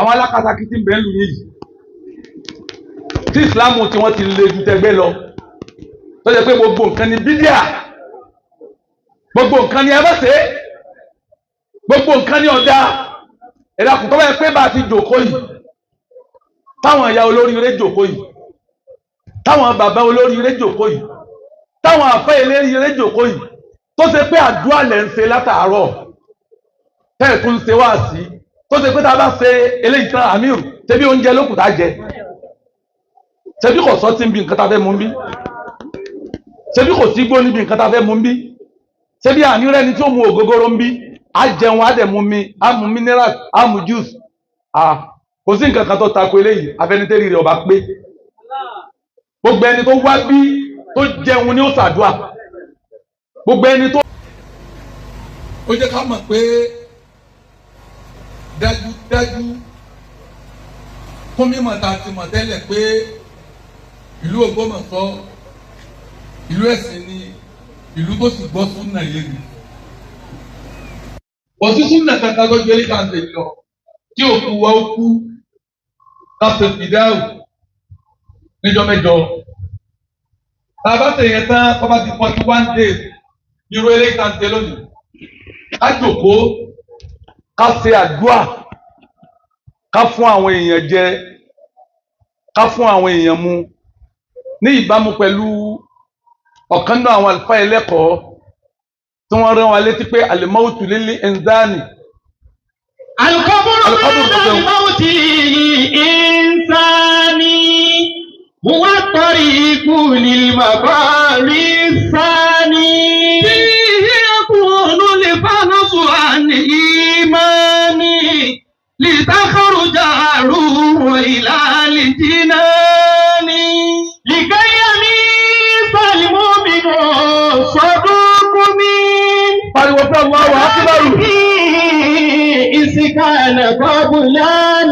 Àwọn alákatakítí ń bẹ ń lù yìí tí ìsìláàmù tí wọ́n ti le ju tẹgbẹ́ lọ, tó jẹ́ pé gbogbo nǹkan ni bídíà, gbogbo nǹkan ni ẹ bá ṣe, gbogbo nǹkan ni ọ̀dà. Ẹ̀dá kò tọ́wọ́ ẹ pé bá a ti jòkó yìí, táwọn ìyá olóríire jòkó yìí, táwọn bàbá olóríire jòkó yìí, táwọn àfẹ́ eléríire jòkó yìí, tó ṣe pé àdúrà lẹ̀ ń ṣe látàárọ̀, tẹ́ẹ̀ tún ń ṣe wáàsí, tó ṣe pé tá a bá ṣe eléyìí tán, Amir, ṣebí oúnjẹ ló kù tá a jẹ, ṣebí kò sọ tí ń bi nǹkan tá a fẹ́ mú bí, ṣebí kò sí gbó níbi nǹkan tá a fẹ́ mú bí, ṣebí àní rẹ́ni tí ó mu ògógóró ń bí, á jẹun, á dẹ̀ mú mi, á mú mineral, á mú juice. Kò sí nǹkan kan tó tako eléyìí. Afẹnitẹ́rì rẹ̀ ọba pé gbogbo ẹni tó wá bí tó jẹun ni ó ṣàdúà, gbogbo ẹni tó. Ó jẹ́ ká mọ̀ pé dájúdájú, fún mímọ̀ tá a ti mọ̀ tẹ́lẹ̀ pé ìlú Ògbómọ̀ṣọ́, ìlú ẹ̀sìn ni, ìlú tó sì gbọ́ súnà yé ni. Kò sí súnà kankan tó gbélé ká ń tẹ̀lé lọ tí òkú wa ó kú, ká ṣe fìdáwù níjọ́ mẹ́jọ. Tá a bá ṣe yẹn tán, kọ́ bá ti 41 days, irú eléyìí tá ń tẹ lónìí, ká jòkóó, ká ṣe àdúà, ká fún àwọn èèyàn jẹ, ká fún àwọn èèyàn mu, ní ìbámu pẹ̀lú ọ̀kan náà àwọn àlùfáà ẹlẹ́kọ̀ọ́ tí wọ́n rán wa létí pé al-mawtu lil-insani. القبر بعد الموت للإنسان هو الطريق للمقام الثاني، فيه يكون الفحص عن إيمان لتخرج الروح إلى الجنان، لكي يميز المؤمن الصدوق من Pariwo pé Allahu akbar. إذ كان قبل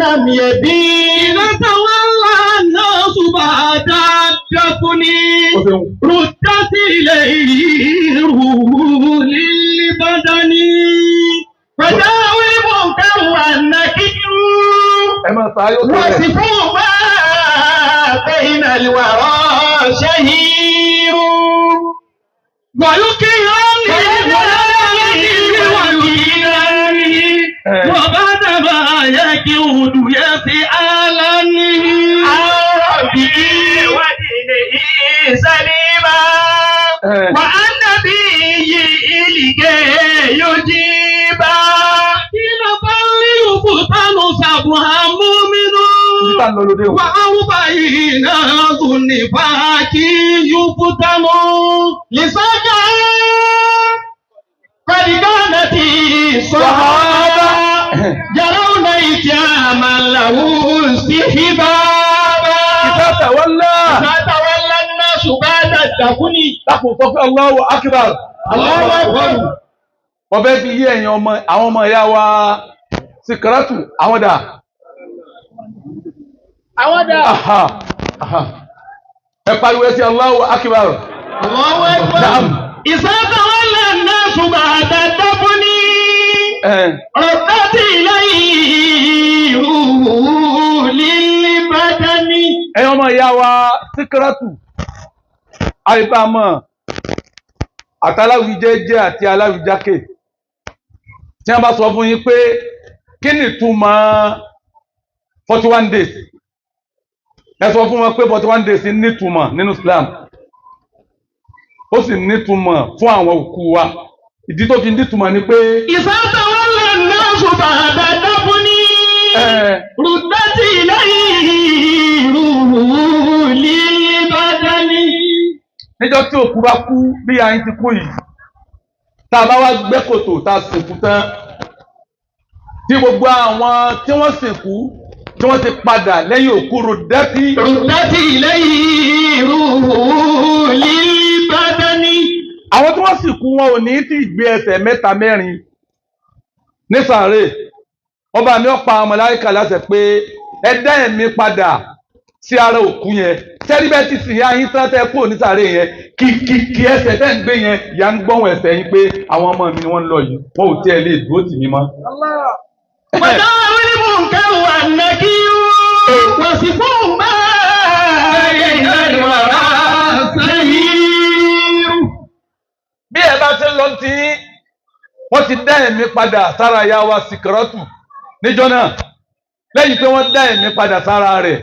لم يبين. إذا تولى الناس بعد الدفن Ó ṣeun. ردت إليه روح للبدن، فجاء المنكر والنكير Ẹ máa sáré ó tẹ̀lé. وصفوا ما بين الورى شهير ويكرمني ويكرمني وبعد ما يكود يسألني عن ربه ودينه سليما وعن نبيه لكي يجيبا إلى بل يفتن سبها مؤمن Ibi tá ń lọ lóde o. وأربعين ذو النفاق يفتن لسجع قد كانت الصحابة يرون إتياما له استحبابا. Idha tawalla. إذا تولى الناس بعد الدفن. Dákun, sọ pé Allahu akbar. الله أكبر. Wọ́n fẹ́ fi yé ẹ̀yin ọmọ, àwọn ọmọ ìyá wa Sikaratu, àwọn dà. Àwọn dà. Aha, aha. Ẹ pariwo, ẹ sí Allahu akbar. الله أكبر. Naam. إذا تولى الناس بعد الدفن ردت إليه روح للبدن. Ẹ̀yin ọmọ ìyá wa Sikaratu, àìbámọ̀ àtàláwìjẹ́jẹ́ àti aláwìjákè, tí wọ́n bá sọ fún yín pé kí ni ìtumọ̀ 41 days, ẹ sọ fún wọn pé 41 days nítumọ̀ nínú Islam, ó sì nítumọ̀ fún àwọn òkú wa. Ìdí tó fi nítumọ̀ ni pé إذا تولى الناس بعد الدفن ردت إليه روح للبدن. Níjọ́ tí òkú bá kú, bí ayin ti kú yìí, tá a bá wá gbẹ́ kòtò, tá a sìnkú tán, tí gbogbo àwọn tí wọ́n sìnkú, tí wọ́n ti padà lẹ́yìn òkú, ردت ردت إليه روح للبدن. Àwọn tí wọ́n sìnkú, wọn ò ní tí ì gbé ẹsẹ̀ mẹ́ta mẹ́rin ní sàárè, ọba mi ọ̀pá àwọn màláíkà láṣẹ pé ẹ dá ẹ̀mí padà sí ara òkú yẹn. Sẹ́rí bẹ́ẹ̀ ti sìn yá yín tán, tẹ́ kúrò ní sàárè yẹn, kìkìkì ẹsẹ̀ tẹ́ ń gbé yẹn, ìyá ń gbọ́hùn ẹsẹ̀ yín pé àwọn ọmọ mi ni wọ́n ń lọ yìí, wọn ò tiẹ̀ lè dúró tì mí mọ́. وجاء المنكر والنكير. ti dá ẹ̀mí padà sára ìyá wa Síkírátù níjọ́ náà. Lẹ́yìn pé wọ́n dá ẹ̀mí padà sára rẹ̀,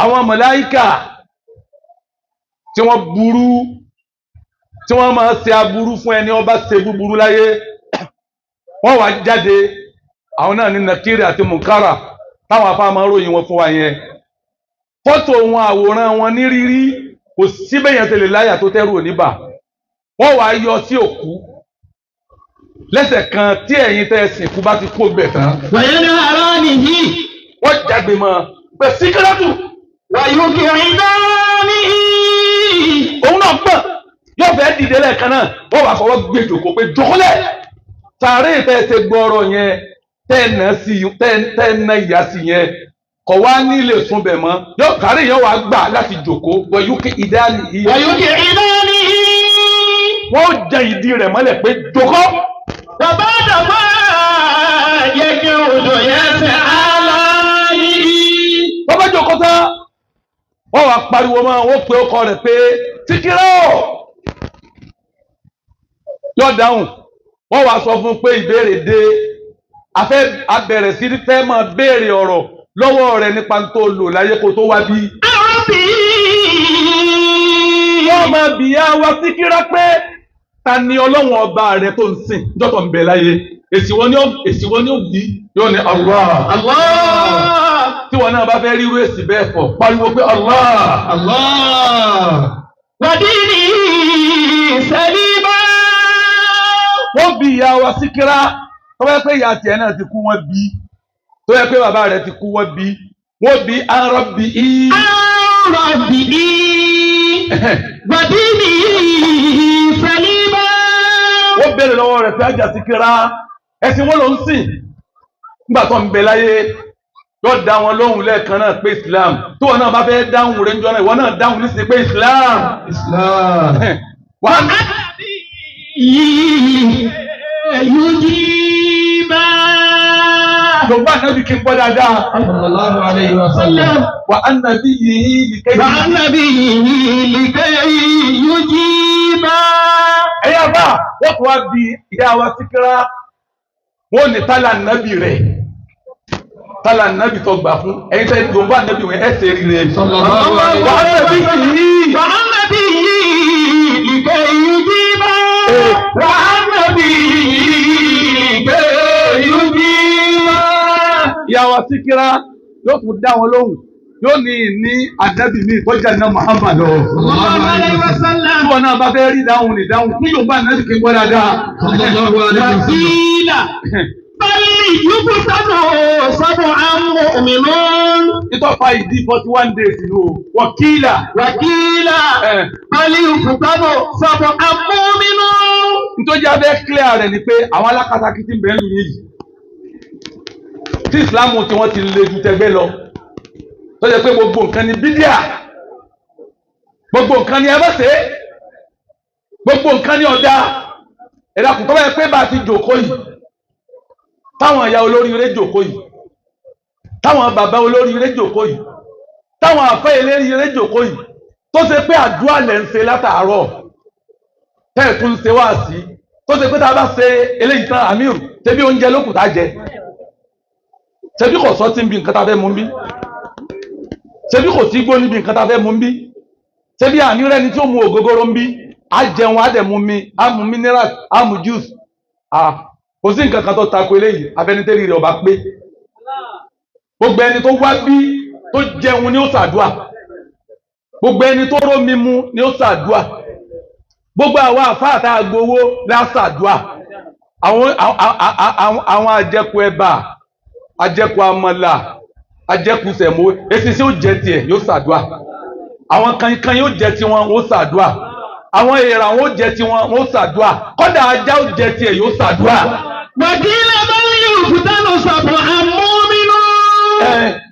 àwọn màláíkà tí wọ́n burú, tí wọ́n máa ṣe aburú fún ẹni ó bá ṣe búburú láyé, wọ́n wá jáde. Àwọn náà ní Nàkírì àti Mùnkárà táwọn afá máa ń ròyìn wọn fún wa yẹn. Fọ́tò wọn, àwòrán wọn ní rírí, kò síbẹ̀ yẹn tẹ̀lé láyà tó tẹ́rù òní bà. Wọ́n wá yọ sí òkú lẹ́sẹ̀ kan tí ẹ̀yin tẹ́ ẹ sìnkú bá ti kó bẹ̀ tán. وينهرانه Wọ́n jágbe mọ́ pẹ̀ Síkírátù. ويقعدانه Òun náà gbọ̀n yóò fẹ́ dìde lẹ́ẹ̀kan náà, wọ́n wá fọwọ́ gbé jòkó pé jòkólẹ̀. Sàárè tẹ́ ẹ ṣe gbọ́rọ̀ yẹn, tẹ́ ẹ nà sí, tẹ́ ẹ nà ìyá sí yẹn, kọ̀ wá nílé sùn bẹ̀ mọ́. Yóò sàárè yẹn wàá gbà láti jòkó wọ̀nyúkẹ́ ìdáàlì yìí. ويقعدانه Wọ́n jẹ ìdí rẹ̀ mọ́lẹ̀ pé jòkó. وبعد ما يقعد يسألانه Wọ́n bá jòkó tán, wọ́n wá pariwo mọ́, wọ́n pe ọkọ rẹ̀ pé Síkírá o. Yóò dáhùn, wọ́n wá sọ fún un pé ìbéèrè dé, afẹ́ abẹ̀rẹ̀ sí fẹ́ máa béèrè ọ̀rọ̀ lọ́wọ́ rẹ̀ nípa tó lò láyé kó tó wá bí. ربي Wọ́n máa bì yá wa Síkírá pé ta ni Ọlọ́run ọba rẹ̀ tó ń sìn jọ́tọ̀ ń bẹ láyé. Èsì wọn ni ó èsì wọn ni ó wí, yóò ní Allah. الله Tí wọn náà bá fẹ́ ríru èsì bẹ́ẹ̀ fọ̀, pariwo pé Allah. Allah. ودينه سليما Wọ́n bí ìyá wa Síkírá, tó bá yẹ pé ìyá tiẹ̀ náà ti kú wọ́n bí, tó yẹ pé bàbá rẹ̀ ti kú wọ́n bí, wọ́n bí arọ́bì í. عن ربه ودينه سليما Wọ́n béèrè lọ́wọ́ rẹ̀ pé ajá Síkírá, ẹ̀sìn wọn ló ń sìn nígbà tó ń bẹ láyé. Yóò dá wọn lóhùn lẹ́ẹ̀kan náà pé Islam. Tí wọn náà bá fẹ́ dáhùn rẹ̀ ń jọ náà, ìwọ náà dáhùn nísìnyí pé Islam. Islam. Wàá يجيبا Yorùbá náà bí kí n gbọ́ dáadáa. Sallallahu alayhi wa sallam. Wà á nàbí yìí lìkẹ́ yìí. وعن نبيه لكي يجيبا Ẹ̀yà bá wọ́n tún wá bí ìyá wa Síkírá. Wọ́n ní tálà nàbì rẹ̀. Tálà nàbì tó gbà fún. Ẹ̀yin tẹ́ Yorùbá nàbì wọn ẹ̀ ṣe rí rẹ̀. Sallallahu alayhi Wà á nàbí yìí. وعن نبيه لكي يجيبا وعن نبيه لكي يجيبا Ìyá wa Síkírá yóò tún dá wọn lóhùn. Yóò ní ní ànábì mi ìtọ́jà náà Muhammad o. الله عليه وسلم Tí wọn náà bá fẹ́ rí dáhùn ní dáhùn fún Yorùbá nàbì kí n gbọ́ dáadáa. Sallallahu alayhi wa sallam. وقيل بل يفتن سبعا مؤمنون Ìtọ́fà ìdí 41 days nù o. Wọ̀kílà. وقيل Ẹ̀. بل يفتن سبعا مؤمنون Nítorí abẹ́ clear rẹ̀ ni pé àwọn alákatakí ti ń bẹ̀ẹ́ lù yìí. Tí Ìsìlámù tí wọ́n ti le ju tẹgbẹ́ lọ. Tó jẹ́ pé gbogbo nǹkan ni bídíà. Gbogbo nǹkan ni ẹ má ṣe. Gbogbo nǹkan ni ọ̀dà. Ẹ̀dá kò tọ́ bá yẹ pé bá a ti jòkó yìí. Táwọn ìyá olóríire jòkó yìí. Táwọn bàbá olóríire jòkó yìí. Táwọn àfẹ́ eléríire jòkó yìí. Tó ṣe pé àdúrà lẹ̀ ń ṣe látàárọ̀, tẹ́ẹ̀tún ń ṣe wá sí, tó ṣe pé tá a bá ṣe eléyìí tán, Amir, ṣebí oúnjẹ ló kù tá a jẹ, ṣebí kò sọ tí ń bi nǹkan tá a fẹ́ mú bí, ṣebí kò sí gbó níbi nǹkan tá a fẹ́ mú bí, ṣebí àní rẹni tí ó mu ògógóró ń bí, á jẹun, á dẹ̀ mú mi, á mu mineral, á mu juice. Kò sí nǹkan kan tó tako eléyìí. Afẹnitẹ́rì rẹ̀ ọba pé gbogbo ẹni tó wá bí tó jẹun ni ó ṣàdúà, gbogbo ẹni tó rómi mu ni ó ṣàdúà, gbogbo àwọn àfáà tá a gbowó lásàdúà, àwọn àjẹkù ẹ̀bà, àjẹkù àmàlà, àjẹkù sẹ̀mó, èsì tí ó jẹ tiẹ̀ yóò ṣàdúà, àwọn kankan yóò jẹ tiwọn ó ṣàdúà, àwọn èèrà wọn ó jẹ tiwọn ó ṣàdúà, kódà ajá ó jẹ tiẹ̀ yóò ṣàdúà. وقيل بل يفتن سبعا مؤمنون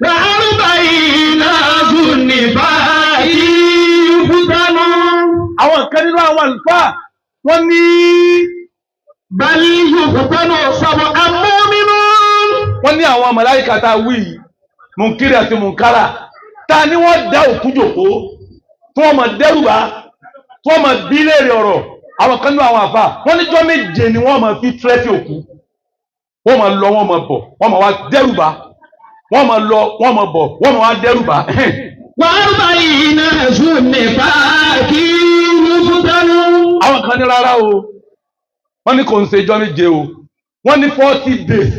وأربعين ذو النفاق يفتنون Àwọn kan nínú àwọn àlùfáà wọ́n ní بل يفتن سبعا مؤمنون wọ́n ní àwọn màláíkà tá a wí yìí, Mùnkírì àti Mùnkárà, ta ni wọ́n dá òkú jòkó tí wọ́n máa dẹ́rùbà, tí wọ́n máa bí léèrè ọ̀rọ̀. Àwọn kan nínú àwọn àfà wọ́n níjọ́ 7 ni wọ́n máa fi tírẹ́tì òkú. Wọ́n máa lọ, wọ́n máa bọ̀, wọ́n máa wá dẹ́rùbà. Wọ́n máa lọ, wọ́n máa bọ̀, wọ́n máa wá dẹ́rùbà. وأربعين سنفاك يفتن. Àwọn kan ní rárá o, wọ́n ní kò ń ṣe ijọ́ 7 o, wọ́n ní 40 days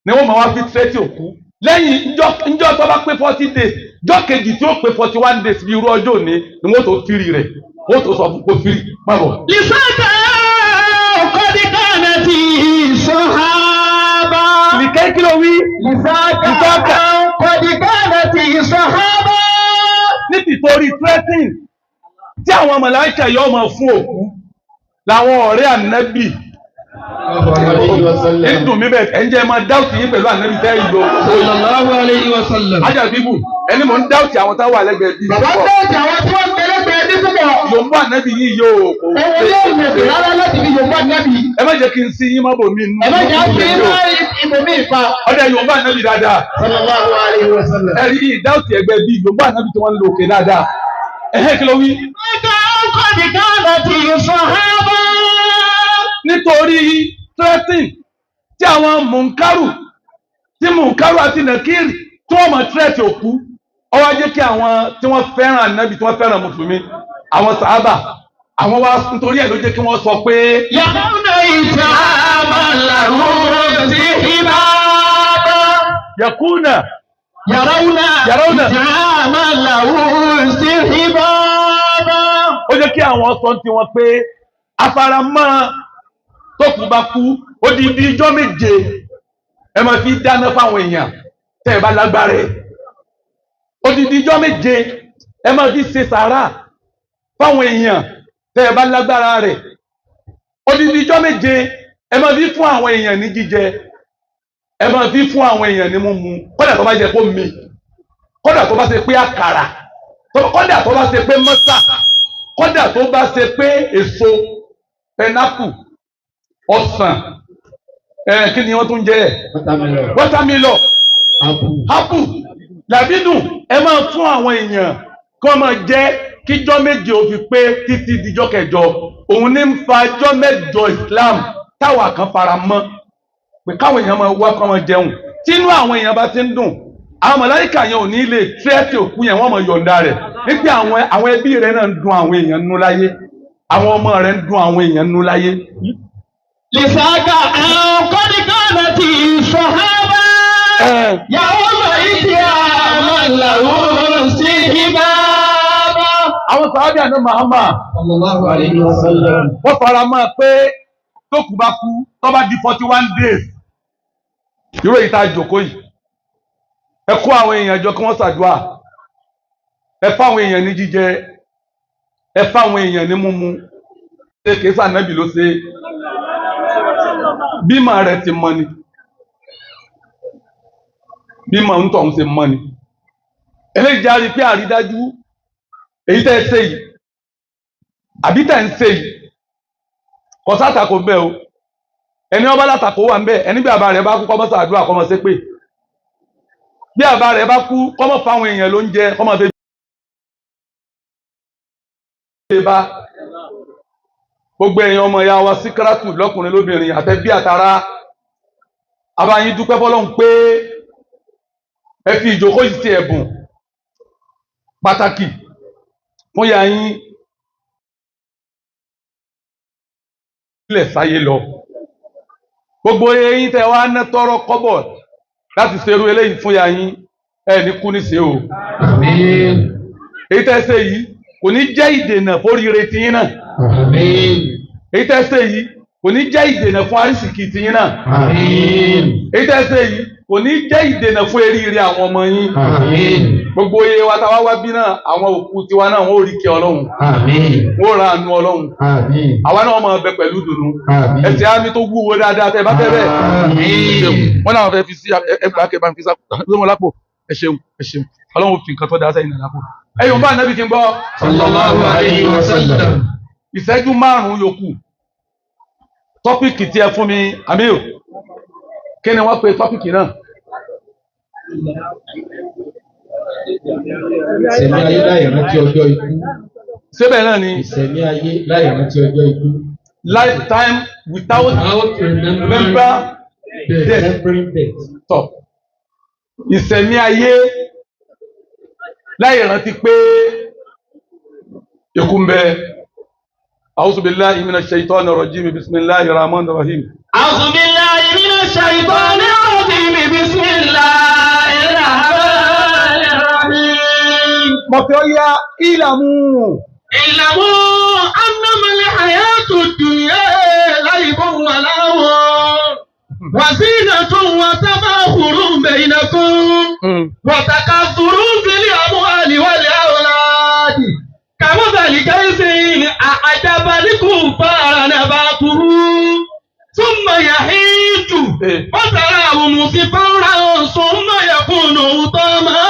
ni wọ́n máa wá fi tírẹ́tì òkú. Lẹ́yìn njọ́ tó bá pé 40 days, jọ́ kejì tí ó pé 41 days bí irú ọjọ́ òní ni wọ́n tó firi rẹ̀, wọ́n tó sọ fún kó firi má bọ̀. لساك قد كانت صحابة. Ìkẹ́ kí ló wí? لساك لساك. قد كانت صحابة. Nítorí threatening tí àwọn màláíkà yóò máa fún òkú làwọn ọ̀rẹ́ ànábì ń dùn mí bẹ́ẹ̀. Ẹ̀ ń jẹ́ máa dáùtì yín pẹ̀lú ànábì tẹ́ ìlò. Sallallahu alayhi wa sallam. Ájà bíbù ẹni mò ń dáùtì àwọn táwọn àlẹ́gbẹ̀ẹ́ bíi Bàbá dáàtì àwọn tí wọ́n ń tẹ́lẹ̀gbẹ̀ẹ́ ní púpọ̀. Yòǹbó ànábì yìí yóò kò. Òun yóò wò rárá láti fi yòǹbó ànábì. Ẹ má jẹ́ kí n sí yín má bò mí nù. Ẹ má jẹ́ àfi ibòmí ìfa. Ọdẹ yòǹbó ànábì dáadáa. Sallallahu alayhi wa sallam. Ẹ rí ìdáùtì ẹgbẹ́ bíi yòǹbó ànábì tí wọ́n ń lo òkè dáadáa. Ẹ̀hẹ́, kí ló wí? قد كانت صحابة. Nítorí threatening tí àwọn mùnkárù, tí mùnkárù àti nàkírì tí wọ́n mọ̀ threat òkú, ó wá jẹ́ kí àwọn tí wọ́n fẹ́ràn ànábì, tí wọ́n fẹ́ràn mùsùlùmí, àwọn sàábà, àwọn wá nítorí ẹ̀ ló jẹ́ kí wọ́n sọ pé يرون إتعاما له استحبابا. Yakuna يرون يرون إتعاما له استحبابا. Ó jẹ́ kí àwọn sọ ti wọn pé afaramọ́ tó kú bá kú, odidi ijọ́ 7 ẹ máa fi dáná fáwọn èèyàn tẹ́ ẹ bá lágbára ẹ̀, odidi ijọ́ 7 ẹ máa fi ṣe sàárà fáwọn èèyàn tẹ́ ẹ bá lágbára rẹ̀, odidi ijọ́ 7 ẹ máa fi fún àwọn èèyàn ní jíjẹ, ẹ máa fi fún àwọn èèyàn ní mímu, kódà tó bá jẹ kó mi, kódà tó bá ṣe pé àkàrà, kódà tó bá ṣe pé mọ́sà, kódà tó bá ṣe pé èso pineapple, ọsàn, ẹ kí ni wọ́n tún jẹ, watermelon, apple, làbídùn, ẹ máa fún àwọn èèyàn kí wọ́n máa jẹ kíjọ́ 7 ó fi pé títí dijọ́ kẹjọ. Òun ní ń fa jọ́ 8 Islam táwa kan fara mọ́ pé káwọn èèyàn máa wá kọ́ máa jẹun. Tínú àwọn èèyàn bá ti ń dùn, àwọn màláíkà yẹn ò ní lè tírẹ́tì òkú yẹn, wọ́n máa yọ̀ǹda rẹ̀ nígbà àwọn ẹbí rẹ̀ náà ń dùn àwọn èèyàn nú láyé, àwọn ọmọ rẹ̀ ń dùn àwọn èèyàn nú láyé. لساك قد كانت صحابة يوم إتعاما له استحبابا. Àwọn sàábì àná Mahama Sallallahu alayhi wa sallam. wọ́n fara mọ́ pé tókù bá kú, tó bá di 41 days, irú èyí tá a jòkó yìí, ẹ kó àwọn èèyàn jọ kí wọ́n ṣàdúrà, ẹ fáwọn èèyàn ní jíjẹ, ẹ fáwọn èèyàn ní mímu. Ṣé kìí sànẹ́bì ló ṣe bímọ rẹ̀ ti mọ ni, bímọ ń tọ̀ ń ṣe mọ ni. Eléyìí jáde pé àrídájú èyí tẹ́ ẹ ṣe yìí àbí tẹ́ ẹ ń ṣe yìí, kò sátakò ń bẹ o. Ẹni ọba látakò wà ń bẹ. Ẹni bí àbá rẹ̀ bá kú, kọ́mọ́ ṣàdúrà, kọ́mọ́ ṣépè. Bí àbá rẹ̀ bá kú, kọ́mọ́ fáwọn èèyàn ló ń jẹ, kọ́mọ́ fi bá gbogbo èèyàn. Ọmọ ìyá wa Síkírátù, lọ́kùnrin lóbìnrin, àtẹbí àtàrà, abayín dúpẹ́ fọ́lọ́run pé ẹ fi ìjókòó yìí ṣe ẹ̀bùn pàtàkì fún ya yín ilẹ̀ sáyé lọ. Gbogbo eyín tẹ wá ná tọrọ kọ́bọ̀ láti ṣerú eléyìí fún ya yín, ẹ ní kú ní ṣe o. Èyí tẹ́ ṣe yìí kò ní jẹ́ ìdènà fóríire tiyín náà. Èyí tẹ́ ṣe yìí kò ní jẹ́ ìdènà fún àrísìkì tiyín náà. Èyí tẹ́ ṣe yìí kò ní jẹ́ ìdènà fún eríire àwọn ọmọ yín. Gbogbo iye wa táwa wá bí náà, àwọn òkú tiwa náà, wọ́n ò rí kí Ọlọ́run, wọ́n ò ra àánú Ọlọ́run. Àwa náà máa bẹ pẹ̀lú dùnú. Ẹsẹ̀ àmì tó wúwo dáadáa tẹ́ bá fẹ́ bẹ́ẹ̀. Wọ́n náà fẹ́ fi sí ẹgbàá kẹ́ bá ń fi sápò lápò. Ẹ ṣeun, ẹ ṣeun. Ọlọ́run fi nǹkan tó dáa sẹ́yìn náà lápò. Ẹ̀yọ̀ bá ànábì kí n gbọ́. Sallallahu alayhi wa sallam. Ìṣẹ́jú 5 yòókù, topic tí ẹ fún mi, Amir, kí ni wọ́n pe topic náà? Ìsẹ̀mí ayé láì rántí ọjọ́ ikú. Síbẹ̀ náà ni. Ìsẹ̀mí ayé láì rántí ọjọ́ ikú. Lifetime without Without remember Death. Remembering death. Tọ̀ ìsẹ̀mí ayé láì rántí pé ikú ń bẹ. A'udhu billahi minash shaitani rajim. Bismillahir rahmanir rahim. أعوذ بالله من الشيطان الرجيم بسم الله الرحمن الرحيم. Mọ̀fẹ́ ó yá ìlàmú. اعلموا أنما الحياة الدنيا لعب ولهو وزينة وتفاخر بينكم وتكاثر في الأموال والأولاد كمثل غيث أعجب الكفار نباته ثم يهيج فتراه مصفرا ثم يكون حطاما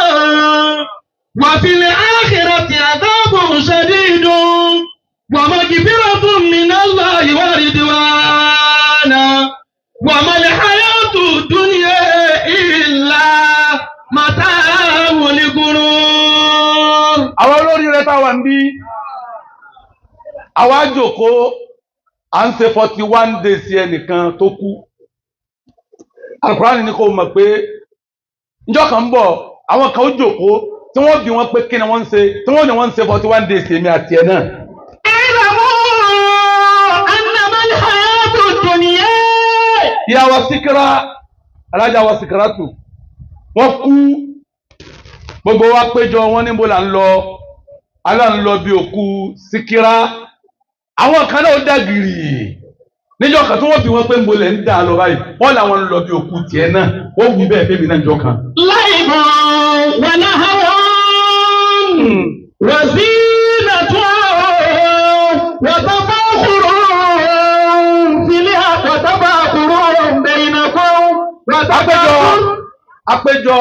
وفي الآخرة عذاب شديد ومغفرة من الله ورضوان وما الحياة الدنيا إلا متاع الغرور. Àwọn olórí rẹ táwa ń bí, àwa jókòó à ń ṣe 41 days ẹnìkan tó kú. Alukurani ni kò mọ̀ pé njọ́ kan ń bọ̀, àwọn kan ó jókòó tí wọ́n bí wọ́n pé kí ni wọ́n ń ṣe, tí wọ́n ní wọ́n ń ṣe 41 days èmi àti ẹ̀ náà. اعلموا أنما الحياة الدنيا. Ìyá wa Síkírá, alájà wa Síkírátù, wọ́n kú, gbogbo wa péjọ, wọ́n níbo là ń lọ, alá ń lọ bí òkú Síkírá. Àwọn kan náà ó dàgìrì níjọ́ kan tí wọ́n bí wọ́n pé ń bolẹ̀ ń dà lọ báyìí, wọ́n làwọn ń lọ bí òkú tiẹ̀ náà. Wọ́n wí bẹ́ẹ̀ fẹ́mi náà jọ kan. لعب ولهو وزينة وتفاخر في وتفاخر بينكم وتفاخر. Àpéjọ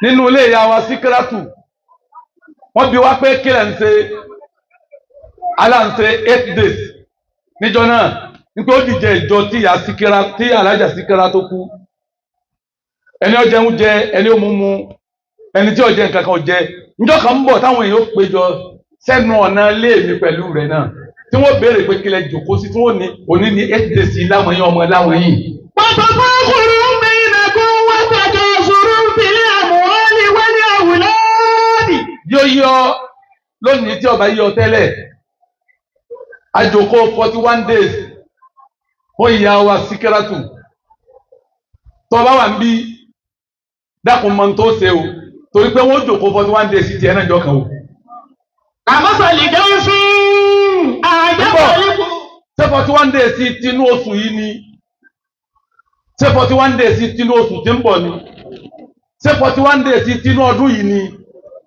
nínú ilé ìyá wa Síkírátù, wọ́n bi wá pé kílẹ̀ ń ṣe, aláǹṣe 8 days níjọ́ náà, nípa ó dìjẹ ìjọ tí ìyá Síkírá, tí alájà Síkírá tó kú. Ẹni ó jẹun jẹ, ẹni ó mú mu, ẹni tí ó jẹ nǹkan kan ò jẹ. Níjọ́ kan ń bọ̀ táwọn èèyàn ó péjọ sẹ́nu ọ̀nà ilé mi pẹ̀lú rẹ̀ náà, tí wọ́n béèrè pé kílẹ̀ jòkó sí, tí wọ́n ní òní ní 8 days láwọn yín ọmọ láwọn yìí. وتفاخر بينكم وتكاثر في الأموال والأولاد. Yóò yọ lónìí tí ọba yíyọ tẹ́lẹ̀, àjòkó 41 days fún ìyá wa Síkírátù. Tó bá wà ń bí, dákun mọ tó ṣe o, torí pé wọ́n jòkó 41 days tiẹ̀ náà jọ kan o. كمثل غيث أعجب Ṣé 41 days tinú oṣù yìí ni? Ṣé 41 days tinú oṣù tí ń bọ̀ ni? Ṣé 41 days tinú ọdún yìí ni?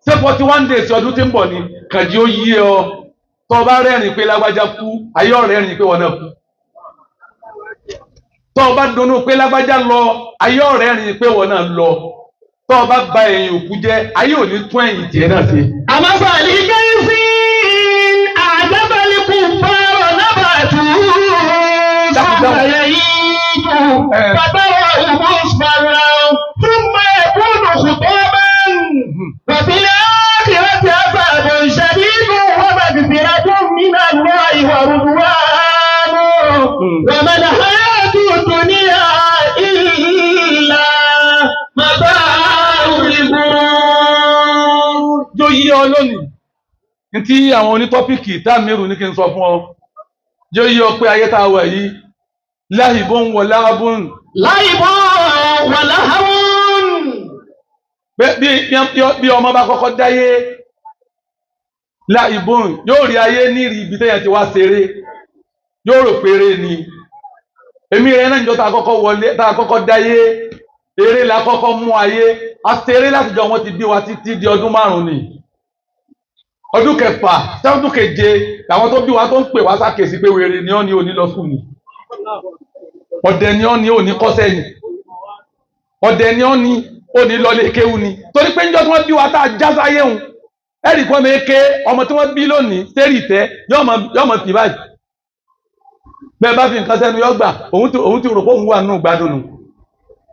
Ṣé 41 days ọdún tí ń bọ̀ ni? Kànjí ó yí ọ. Tó bá rẹ́rìn pé lágbájá kú, ayé ọ̀rẹ́ rìn pé wọn náà kú. Tó bá dunnú pé lágbájá lọ, ayé ọ̀rẹ́ rìn pé wọn náà lọ. Tó bá ba ẹ̀yìn òkú jẹ́, ayé ò ní tún ẹ̀yìn tiẹ̀ náà ṣe. كمثل غيث أعجب الكفار نباته ثم يهيج فتراه مصفرا ثم يكون حطاما وفي الآخرة عذاب شديد ومغفرة من الله ورضوان وما الحياة الدنيا إلا متاع الغرور. Jó yí ọ lónìí ní tí àwọn onítọ́pìkì tá mẹ́rù ní kí n sọ fún ọ, jó yí ọ pé ayé tá a wà yìí, لعب ولهو. لعب ولهو. Bí ọmọ bá kọ́kọ́ dáyé, لعب, yóò rí ayé ní rí ibi tẹ́yàn ti wá ṣeré, yóò rò péré ni. Èmi rẹ̀ náà, níjọ́ tá a kọ́kọ́ wọlé, tá a kọ́kọ́ dáyé, eré la kọ́kọ́ mú ayé. A ṣeré láti jọ wọn ti bí wa títí di ọdún 5 ni. Ọdún kẹfà sẹ́wọ́n keje làwọn tó bí wa tó ń pè wá sákèsí pé wèrè ni ọ́ ní òní lọ sùn ni, ọ̀dẹ̀ ni ọ́ ní òní kọ́sẹ́ ni, ọ̀dẹ̀ ni ọ́ ní òní lọlé kéwú ni. Torí pé níjọ́ tí wọ́n bí wa tá a já sáyé hùn, ẹ̀rì kan mi ké ọmọ tí wọ́n bí lónìí sẹ́rì tẹ́ yọ̀ọ́ mọ̀ tì báyìí, bẹ́ẹ̀ bá fi nǹkan sẹ́nu yọ gbà. Òun ti rò pé òun wà nínú gbádùn nù.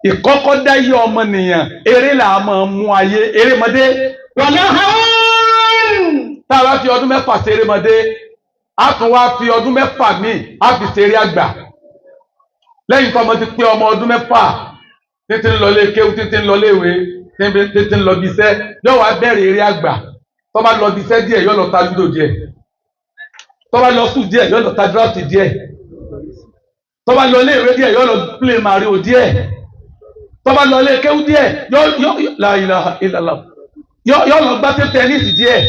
Ìkọ́kọ́ dáyé ọmọnìyàn, eré là á máa mú ayé, erémọdé. ولهو. Tá a bá fi ọdún 6 ṣe erémọdé, a tún wá fi ọdún 6 míì á fi ṣeré àgbà. Lẹ́yìn tó ọmọ ti pé ọmọ ọdún 6, títí ń lọ lé kéwú, títí ń lọ léwe, títí ń lọ bí iṣẹ́, yóò wá bẹ̀rẹ̀ eré àgbà. Tó bá lọ bí iṣẹ́ díẹ̀, yóò lọ ta lúdò díẹ̀. Tó bá lọ sùn díẹ̀, yóò lọ ta draft díẹ̀. Tó bá lọ léèwé díẹ̀, yóò lọ play Mario díẹ̀. Tó bá lọ lé kéwú díẹ̀, yóò la ilaha illallah, yóò lọ gbá tẹ́nísì díẹ̀.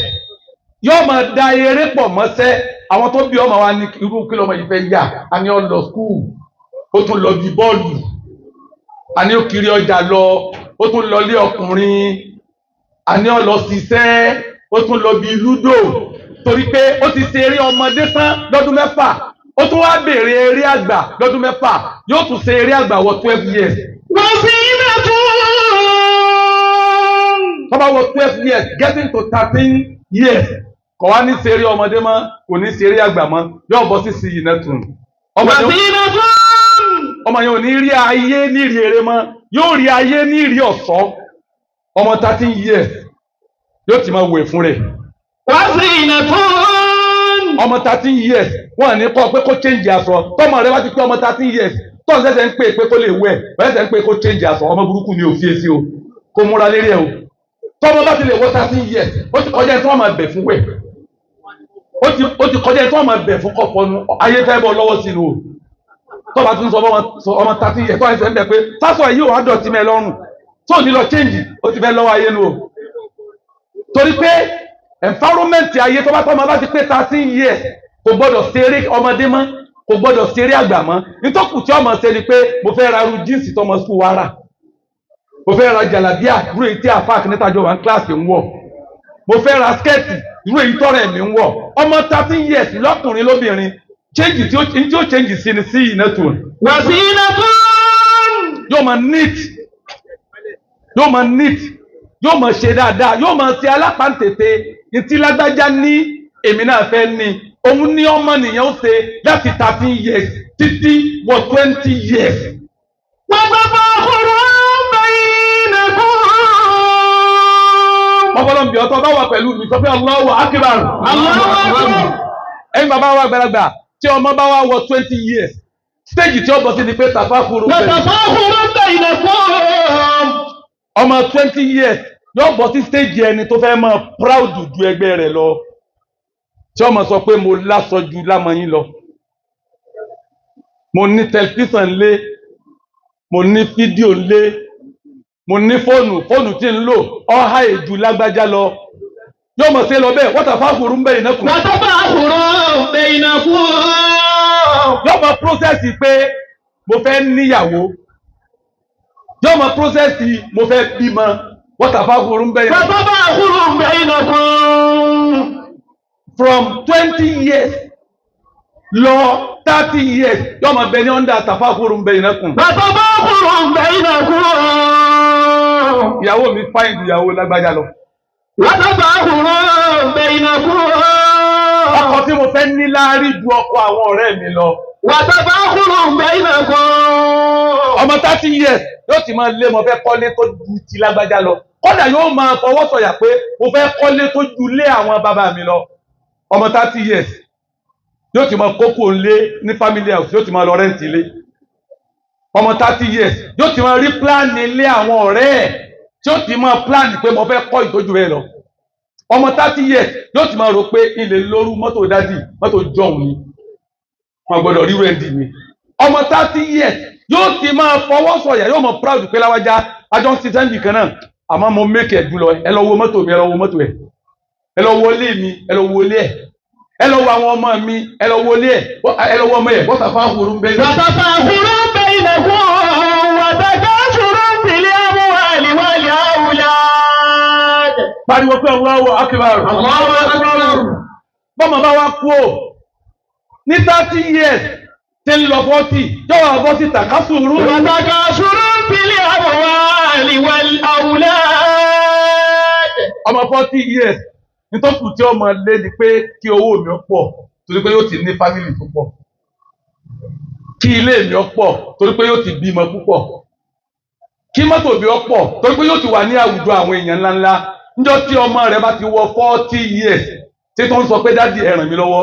Yóò máa da eré pọ̀ mọ́sẹ́. Àwọn tó bí ọmọ wa ní irú kí lọ́mọ yìí fẹ́ yà á ní ó lọ skúù, ó tún lọ bí bọ́ọ̀lù, a ní ó kiri ọjà lọ, ó tún lọ lé ọkùnrin, a ní ó lọ ṣiṣẹ́, ó tún lọ bí lúdò. Torí pé ó ti ṣe eré ọmọdé tán lọ́dún 6, ó tún wá béèrè eré àgbà lọ́dún 6, yóò tún ṣe eré àgbà wọ 12 years. Tó bá wọ 12 years, getting to 13 years, kò wá ní ṣe eré ọmọdé mọ́, kò ní ṣe eré àgbà mọ́, yóò bọ́ sí sí ìnẹ́tùn. Ọmọ yẹn ò ní rí ayé ní ìrì eré mọ́, yóò rí ayé ní ìrì ọ̀ṣọ́. Ọmọ 13 years yóò ti máa wẹ̀ fún rẹ̀. Ọmọ 13 years wọ́n ní kọ́ pé kó change aṣọ. Tọ́mọ rẹ bá ti pé ọmọ 13 years, tọ́n ṣẹ̀ṣẹ̀ ń pè pé kó lè wẹ̀, wọ́n ṣẹ̀ṣẹ̀ ń pè kó change aṣọ. Ọmọ burúkú ni ò fi èsì o, kó múra lérí ẹ o. Tọ́mọ bá ti lè wọ 13 years, ó ti kọjá tí wọ́n máa bẹ̀ fún wẹ̀. Ó ti kọjá tí wọ́n máa bẹ̀ fún kọ̀fọ́nu. Ayé fẹ́ bọ́ lọ́wọ́ sínú o. Tọ́ba tún sọ ọmọ 13 years, tọ́ ẹsẹ̀ ń bẹ̀ pé sásọ yìí ò wá dọ̀tí mẹ́ lọ́rùn, tó ní lọ change, ó ti fẹ́ lọ́wọ́ ayé nu o. Torí pé environment ayé tó bá tọ́ ọmọ bá ti pé 13 years, kò gbọ́dọ̀ ṣeré ọmọdé mọ́, kò gbọ́dọ̀ ṣeré àgbà mọ́. Nítòkù tí ọmọ ṣe ni pé mo fẹ́ ra irú jíǹsì tọmọ sùkúù wa rà, mo fẹ́ ra jàlábíà irú èyí tí àfáà kìnìtàjọ wà ní kíláàsì ń wọ̀, mo fẹ́ ra skẹ́ẹ̀tì irú èyí tọ́rẹ̀ mi ń wọ̀. Ọmọ 13 years lọ́kùnrin lóbìnrin, change tí ó change sí ni sí ìnẹ́tùn. Yóò máa neat, yóò máa neat, yóò máa ṣe dáadáa, yóò máa ṣe alápàǹtètè. Ntí lágbájá ní èmi náà fẹ́ ní. Òun ní ọmọ nìyẹn ó ṣe láti 13 years títí wọ 20 years. Ọ̀pọ̀lọpọ̀ ọ̀tọ̀ bá wà pẹ̀lú mi sọ pé Allahu Akbar. Ẹ̀yin bàbá wa gbàlagbà, tí ọmọ bá wà wọ 20 years, stage tí ó bọ̀ sí ni pé tàfáfúrú bẹ̀rẹ̀. Ọmọ 20 years yóò bọ̀ sí stage ẹni tó fẹ́ máa proud ju ẹgbẹ́ rẹ̀ lọ, tí ọmọ sọ pé mo láṣọ ju lámọyín lọ, mo ní tẹlifíṣàn lé, mo ní fídíò lé, mo ní fóònù, fóònù tí ń lò ọ̀há èjù lágbájá lọ. Yóò mọ̀ sí lọ bẹ́ẹ̀, wọ́n tàfáfúrú ń bẹ̀ ìnákùn. Yóò mọ prósẹ́sì pé mo fẹ́ níyàwó, yóò mọ prósẹ́sì mo fẹ́ bímọ, wọ́n tàfáfúrú ń bẹ̀ ìnákùn. From 20 years lọ 30 years yóò mọ bẹ ní under tàfáfúrú ń bẹ̀ ìnákùn. Ìyàwó mi fáìn ju ìyàwó lágbájá lọ. Ọkọ tí mo fẹ́ ní láárí ju ọkọ àwọn ọ̀rẹ́ mi lọ. Ọmọ 30 years yóò ti máa lé mo fẹ́ kọ́lé tó ju ti lágbájá lọ. Kódà yóò máa fọwọ́ sọ̀yà pé mo fẹ́ kọ́lé tó ju lé àwọn bàbá mi lọ. Ọmọ 30 years yóò ti máa kókó lé ní family house, yóò ti máa lọ rẹ́ǹtì ilé. Ọmọ 30 years yóò ti máa rí pílánì ilé àwọn ọ̀rẹ́ ẹ̀, tí ó ti máa pílánì pé mo fẹ́ kọ́ ìtọ́jú rẹ̀ lọ. Ọmọ 30 years yóò ti máa rò pé ilé lóru mọ́tò dádì, mọ́tò jọ̀hún ni, wọn gbọ́dọ̀ rí rẹ́ǹdì mi. Ọmọ 30 years yóò ti máa fọwọ́ sọ̀yà, yóò máa proud pé láwájá àjọ ń ṣiṣẹ́ nìkan náà, àmọ́ mo make ẹ̀ jùlọ. Ẹ lọ wo mọ́tò mi, ẹ lọ wo mọ́tò ẹ̀, ẹ lọ wo ilé mi, ẹ lọ wo ilé ẹ̀, ẹ lọ wo àwọn ọmọ mi, ẹ lọ wo ilé ẹ̀, ẹ lọ wo ọmọ ẹ̀. Wọ́n tàfáfúrú ń bẹ̀ pariwo pé Allahu Akbar. Bọ́mọ bá wá kú ò ní 30 years tí ń lọ 40, yóò wá bọ́ sí tàkásùrú. Ọmọ 40 years nítòkù tí ọmọ lé ni pé kí owó mi ó pọ̀, torí pé yóò ti ní fámìlì tó pọ̀, kí ilé mi ó pọ̀, torí pé yóò ti bímọ púpọ̀, kí mọ́tò mi ó pọ̀, torí pé yóò ti wà ní àwùjọ àwọn èèyàn ńláńlá. Níjọ́ tí ọmọ rẹ̀ bá ti wọ 40 years tí tó ń sọ pé dádì ẹ ràn mí lọ́wọ́,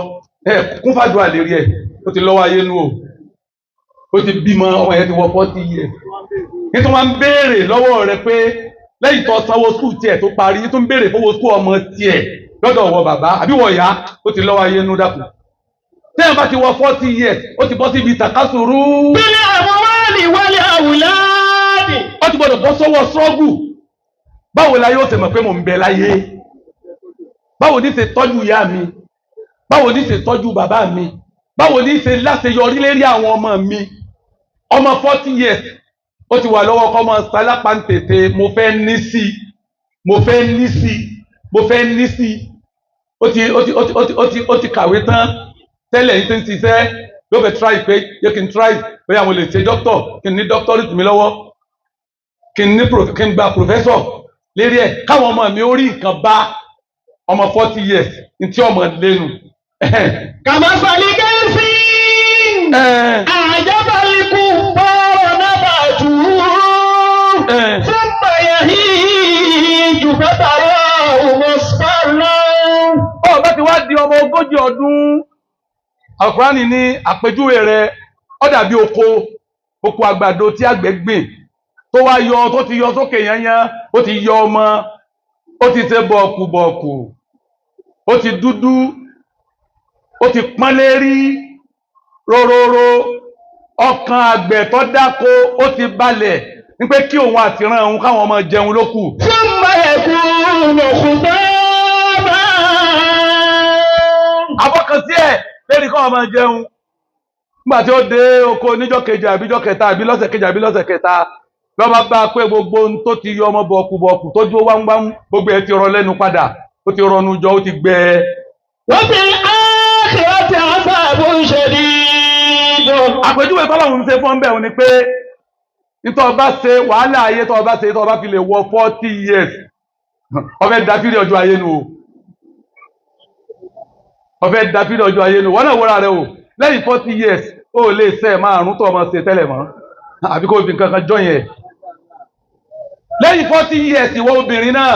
ẹ kún fàdúrà lérí ẹ̀, ó ti lọ́wọ́ ayé nu o. Ó ti bímọ, ọmọ yẹn ti wọ 40 years. Nítorí wọn ń béèrè lọ́wọ́ rẹ pé lẹ́yìn tó sanwó school tiẹ̀ tó parí, tó ń béèrè fowó school ọmọ tiẹ̀ lọ́dọ̀ wọ bàbá àbí wọ ìyá, ó ti lọ́wọ́ ayé nú dàkú. Tẹ́yìn bá ti wọ 40 years, ó ti bọ́ síbi tàkásùrú. بالأموال والأولاد. Ó ti gbọ́dọ̀ bọ́ sọ́wọ́ struggle. Báwo la yóò ṣe mọ̀ pé mò ń bẹ láyé? Báwo ní ṣe tọ́jú ìyá mi? Báwo ní ṣe tọ́jú bàbá mi? Báwo ní ṣe láṣeyọrí lérí àwọn ọmọ mi? Ọmọ 40 years, ó ti wà lọ́wọ́ kọ́ mọ́ sálápá ń tètè. Mo fẹ́ ní sí, mo fẹ́ ní sí, mo fẹ́ ní sí. Ó ti kàwé tán tẹ́lẹ̀ yìí, tí ń ṣiṣẹ́, yóò fẹ́ try pé yẹ kí n try bóyá mo lè ṣe doctor, kí n ní doctorate mi lọ́wọ́, kí n ní kí n gba professor lérí ẹ̀, káwọn ọmọ mi ó rí nǹkan bá. Ọmọ 40 years ní tí ọmọ lẹ́nu. كمثل غيث أعجب الكفار نباته ثم يهيج فتراه مصفرا. Ó bá ti wá di ọmọ 40 ọdún, Àkùránì ní àpèjúwe rẹ̀ ó dàbí oko àgbàdo tí àgbẹ̀ gbìn, tó wá yọ, tó ti yọ sókè yányán, ó ti yọ ọmọ, ó ti ṣe bọ̀kùbọ̀kù, ó ti dúdú, ó ti pọ́n lérí róróró. Ọkàn àgbẹ̀ tó dáko ó ti balẹ̀ ní pé kí òun àtìrán òun káwọn ọmọ jẹun ló kù. ثم يكون حطاما. Àfọkànsí ẹ̀ lérí kọ́ ọmọ jẹun. Nígbà tí ó dé oko níjọ́ kejì àbíjọ́ kẹta àbí lọ́sẹ̀ kejì àbí lọ́sẹ̀ kẹta, lọ́ba bá a pé gbogbo ohun tó ti yọ ọmọ bọ̀kùbọ̀kù tó dúró wámúwámú, gbogbo ẹ̀ ti rọ lẹ́nu padà, ó ti rọnu jọ, ó ti gbẹ. وفي الآخرة عذاب شديد. Àpèjúwe tọ́lọ́run ń ṣe fún ọ́nbẹ̀ òun ni pé nítorí ọba ṣe wàhálà ayé tó ọba ṣe, tó ọba fi lè wọ 40 years, ọfẹ́ dafírí ọjọ́ ayé nu o, ọfẹ́ dafírí ọjọ́ ayé nu. Wọ́n náà wọ́ra rẹ o. Lẹ́yìn 40 years, ó lè ṣe márùn tó ọmọ ṣe tẹ́lẹ̀ mọ́, àbí kó fi nǹkan kan jọ yẹn. Lẹ́yìn 40 years, ìwọ obìnrin náà,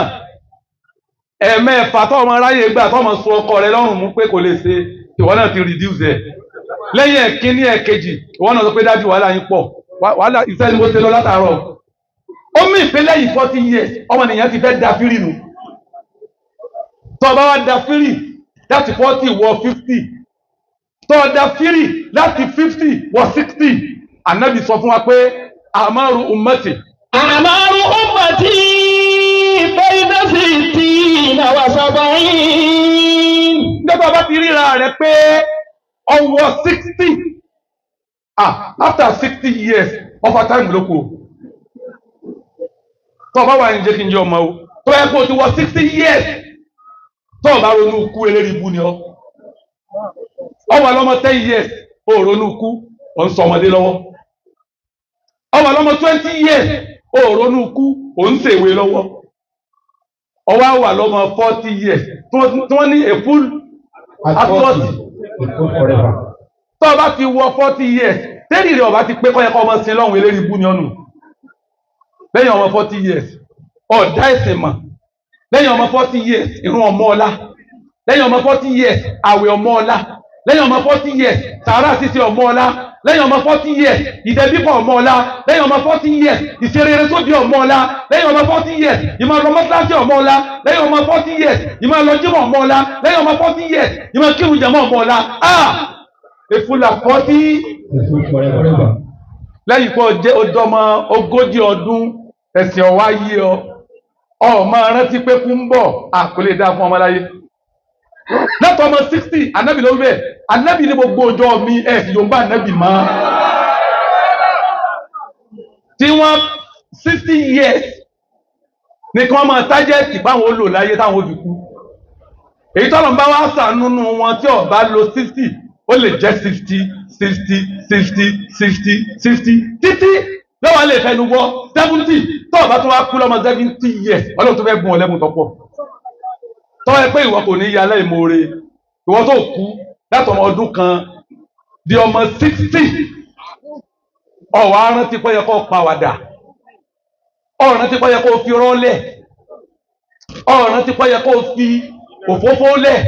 ẹ̀ẹ̀mẹ́fà tó ọmọ aráyé gbà tó ọmọ sun ọkọ rẹ lọ́rùn mú pé kò lè ṣe, ìwọ náà ti reduce ẹ̀. Lẹ́yìn ẹ̀kíní, ẹ̀kejì, ìwọ náà sọ pé dájú, wàhálà yín pọ̀, wàhálà iṣẹ́ ni mo ṣe lọ látàárọ̀. Ó mì pé lẹ́yìn 40 years, ọmọnìyàn ti fẹ́ da fírì nù. Tó o bá wá da fírì láti 40 wọ 50, tó o da fírì láti 50 wọ 60, Ànábì sọ fún wa pé أعمار أمتي. أعمار أمتي بين 60 و70. Nígbà bá ti ríra rẹ pé ọwọ́ 60, ah, after 60 years, over time ló kù o. Tó o bá wà ní jẹ́ kí n jẹ́ ọmọ o, tó yẹ kó o ti wọ 60 years, tó o bá ronú kú, eléyìí ibú ni ọ. Ọ wà lọ́mọ 10 years, o ò ronú kú, ò ń sọ ọmọdé lọ́wọ́. Ọ wà lọ́mọ 20 years, o ò ronú kú, ò ń ṣèwé lọ́wọ́. Ọ wá wà lọ́mọ 40 years tí wọ́n ní a full At at 40. 40, a full forever. Tó o bá ti wọ 40 years, tẹ́lẹ̀ rẹ̀ ọba ti pé kọ́ yẹ kọ́ ọmọ sin lọ́hùn, eléyìí ibú ni ọ̀nù. Lẹ́yìn ọmọ 40 years, ọ̀dá ẹ̀sìn mọ̀. Lẹ́yìn ọmọ 40 years, ìrun ọmọ ọlá. Lẹ́yìn ọmọ 40 years, àwẹ̀ ọmọ ọlá. Lẹ́yìn ọmọ 40 years, sàárà ṣíṣe ọmọ ọlá. Lẹ́yìn ọmọ 40 years, ìdẹ́bíbọ̀ ọmọ ọlá. Lẹ́yìn ọmọ 40 years, ìṣerere sóbì ọmọ ọlá. Lẹ́yìn ọmọ 40 years, ìmọ̀ lọ mọ́sálásí ọmọ ọlá. Lẹ́yìn ọmọ 40 years, ìmọ̀ lọ jímọ̀ ọmọ ọlá. Lẹ́yìn ọmọ 40 years, ìmọ̀ kírun jẹ̀mọ́ ọmọ ọlá. Ah, efula 40. A full forever. Lẹ́yìn kó jẹ́ ọdọ́mọ 40 ọdún, ẹ̀sìn ọ̀wá yí ọ, ọmọ rántí pé kú ń bọ̀, àkọlé dá fún ọmọláyé látọ̀ ọmọ 60. Ànábì ló wí bẹ́ẹ̀. Ànábì ní gbogbo ọjọ́ mi ẹ̀sìn yorùbá, ànábì mọ́ tí wọ́n 60 years ní kí wọ́n máa target báwọn ó lò láyé táwọn ó fi kú. Èyí tọ́lọ̀ ń bá wá sànú nínú wọn tí ó bá lo 60, ó lè jẹ́ 60, 60, 60, 60, 60, títí lọ́wọ́ lè fẹnu wọ 70. Tó o bá tún wá kú lọ́mọ 70 years, Ọlọ́run tó fẹ́ gun ọ̀lẹ́mú tọ́pọ̀ tọ́ ẹ pé ìwọ kò ní ya aláìmoore. Ìwọ tó kú láti ọmọ ọdún kan di ọmọ 60, ọ̀wọ́ arántí pé yẹ kó pàwàdà, ọ̀rántí pé yẹ kó fi rọ́lẹ̀, ọ̀rántí pé yẹ kó fi òfófó lẹ̀,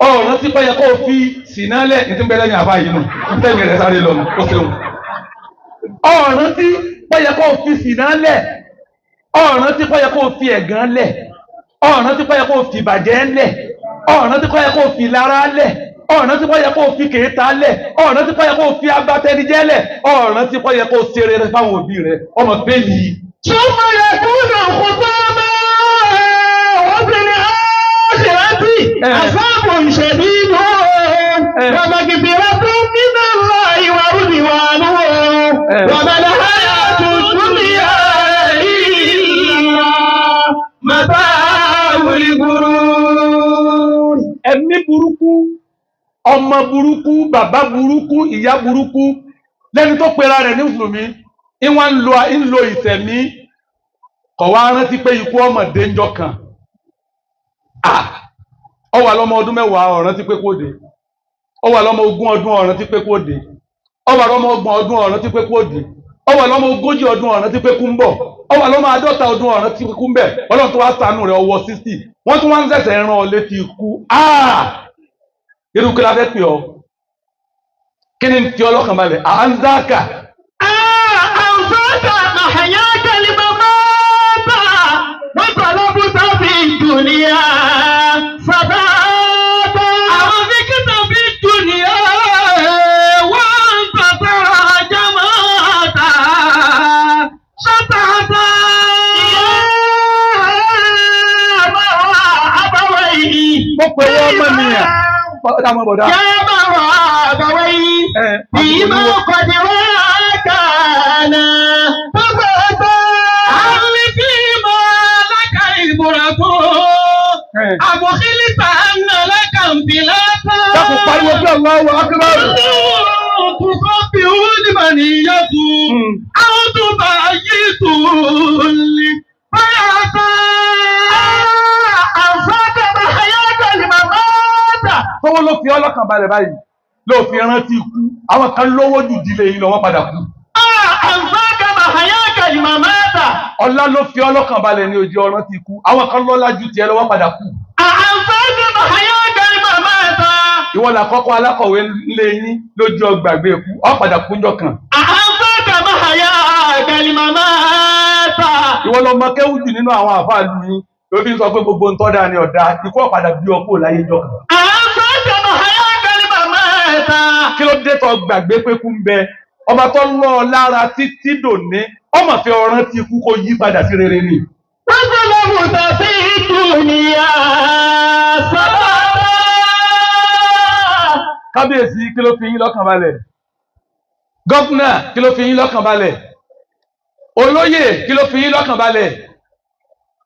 ọ̀rántí pé yẹ kó fi sìnà lẹ̀ ní tí ń bẹ lẹ́yìn àbá yìí nù. Tẹ́mi rẹ̀ sáré lọ, ó ṣeun. Ọ̀ràn tí pọ́yẹ kó fi sìnà lẹ̀, ọ̀ràn tí pọ́yẹ kó fi ẹ̀gàn lẹ̀, ọ̀ràn tí pọ́yẹ kó fi ìbàjẹ́ lẹ̀, ọ̀ràn tí pọ́yẹ kó fi lára lẹ̀, ọ̀ràn tí pọ́yẹ kó fi kèéta lẹ̀, ọ̀ràn tí pọ́yẹ kó fi abatẹnijẹ́ lẹ̀, ọ̀ràn tí pọ́yẹ kó ṣe rere fáwọn òbí rẹ̀, ọmọ fẹ́ẹ̀lì. ثم يكون خطابا وفي الآخرة عذاب شديد ومغفرة من الله ورضوان وما الحياة الدنيا إلا متاع الغرور. Ẹ̀mí burúkú, ọmọ burúkú, bàbá burúkú, ìyá burúkú, lẹ́ni tó pera rẹ̀ ní mùsùlùmí, ìwọ̀n ń lo ìtẹ̀mí, kọ̀ wá rántí pé ikú ọmọdé ń jọ kan. Ó wà lọ́mọ ọdún 10 ó rántí pé kó dé. Ó wà lọ́mọ 20 ọdún ó rántí pé kó dé. Ó wà lọ́mọ 30 ọdún ó rántí pé kó dé. Ó wà lọ́mọ 40 ọdún ó rántí pé kú ń bọ̀. Ó wà lọ́mọ 50 ọdún ó rántí pé kú ń bẹ̀. Ọlọ́run tó wá ṣàánú rẹ̀ ọwọ́ 60. Wọ́n tún wá ń ṣẹ̀ṣẹ̀ rán ọ létí ikú. Irú kí la fẹ́ pè ọ́? Kí ni fi ọlọ́kàn balẹ̀? À ń dáàkà. أنفاك محياك لممات وطلبت في الدنيا ثباتا أرزقت في الدنيا وأنت ترى جماعة شتاتا يا أبويه Mo pè wọ́n ọmọ nìyẹn. Bọ́dà mọ́ bọ̀dá. يا أبويه فيما قد راكنا فبدا هل فيما لك عبرة أبخلت أن لك انفلاتا Dákun pariwo pé Allahu Akbar. تصبح المنية أو تبيت الحياة أنفاك بحياة الممات. Tọ́wọ́ ló fi ọlọ́kàn balẹ̀ báyìí. Ló fi rántí ikú. Àwọn kan lówó jù dílé yìí lọ, wọ́n padà kú. أنفاك بحياة الممات. Ọlá ló fi ọlọ́kàn balẹ̀ ní ojú ọ̀rán ti kú. Àwọn kan lọ́lá ju tiẹ̀ lọ, wọ́n padà kú. أنفاك بحياة الممات. Ìwọ là kọ́kọ́ alákọ̀wé ńlé yín lójú ọgbàgbé kú. Ó padà kú ńjọ́ kan. أنفاك بحياة الممات. Ìwọ lọ mọ kéwù jù nínú àwọn àfáà lu yín. Ló fi ń sọ pé gbogbo ń tọ́da ni ọ̀dà. Ikú ó padà bí ọkọ̀ láyé ńjọ́ kan. أنفاك بحياة الممات. Kí ló dé tó gbàgbé pé kú ń bẹ? Ọba tó lọ ọ lára títí dòní. Ọmọ fi ọ̀ràn ti kú kó yí padà sí rere ni. وظلمت في الدنيا سببا. Kábíyèsí kí ló fi yín lọ́kàn balẹ̀? Gọ́fúnà kí ló fi yín lọ́kàn balẹ̀? Olóyè kí ló fi yín lọ́kàn balẹ̀?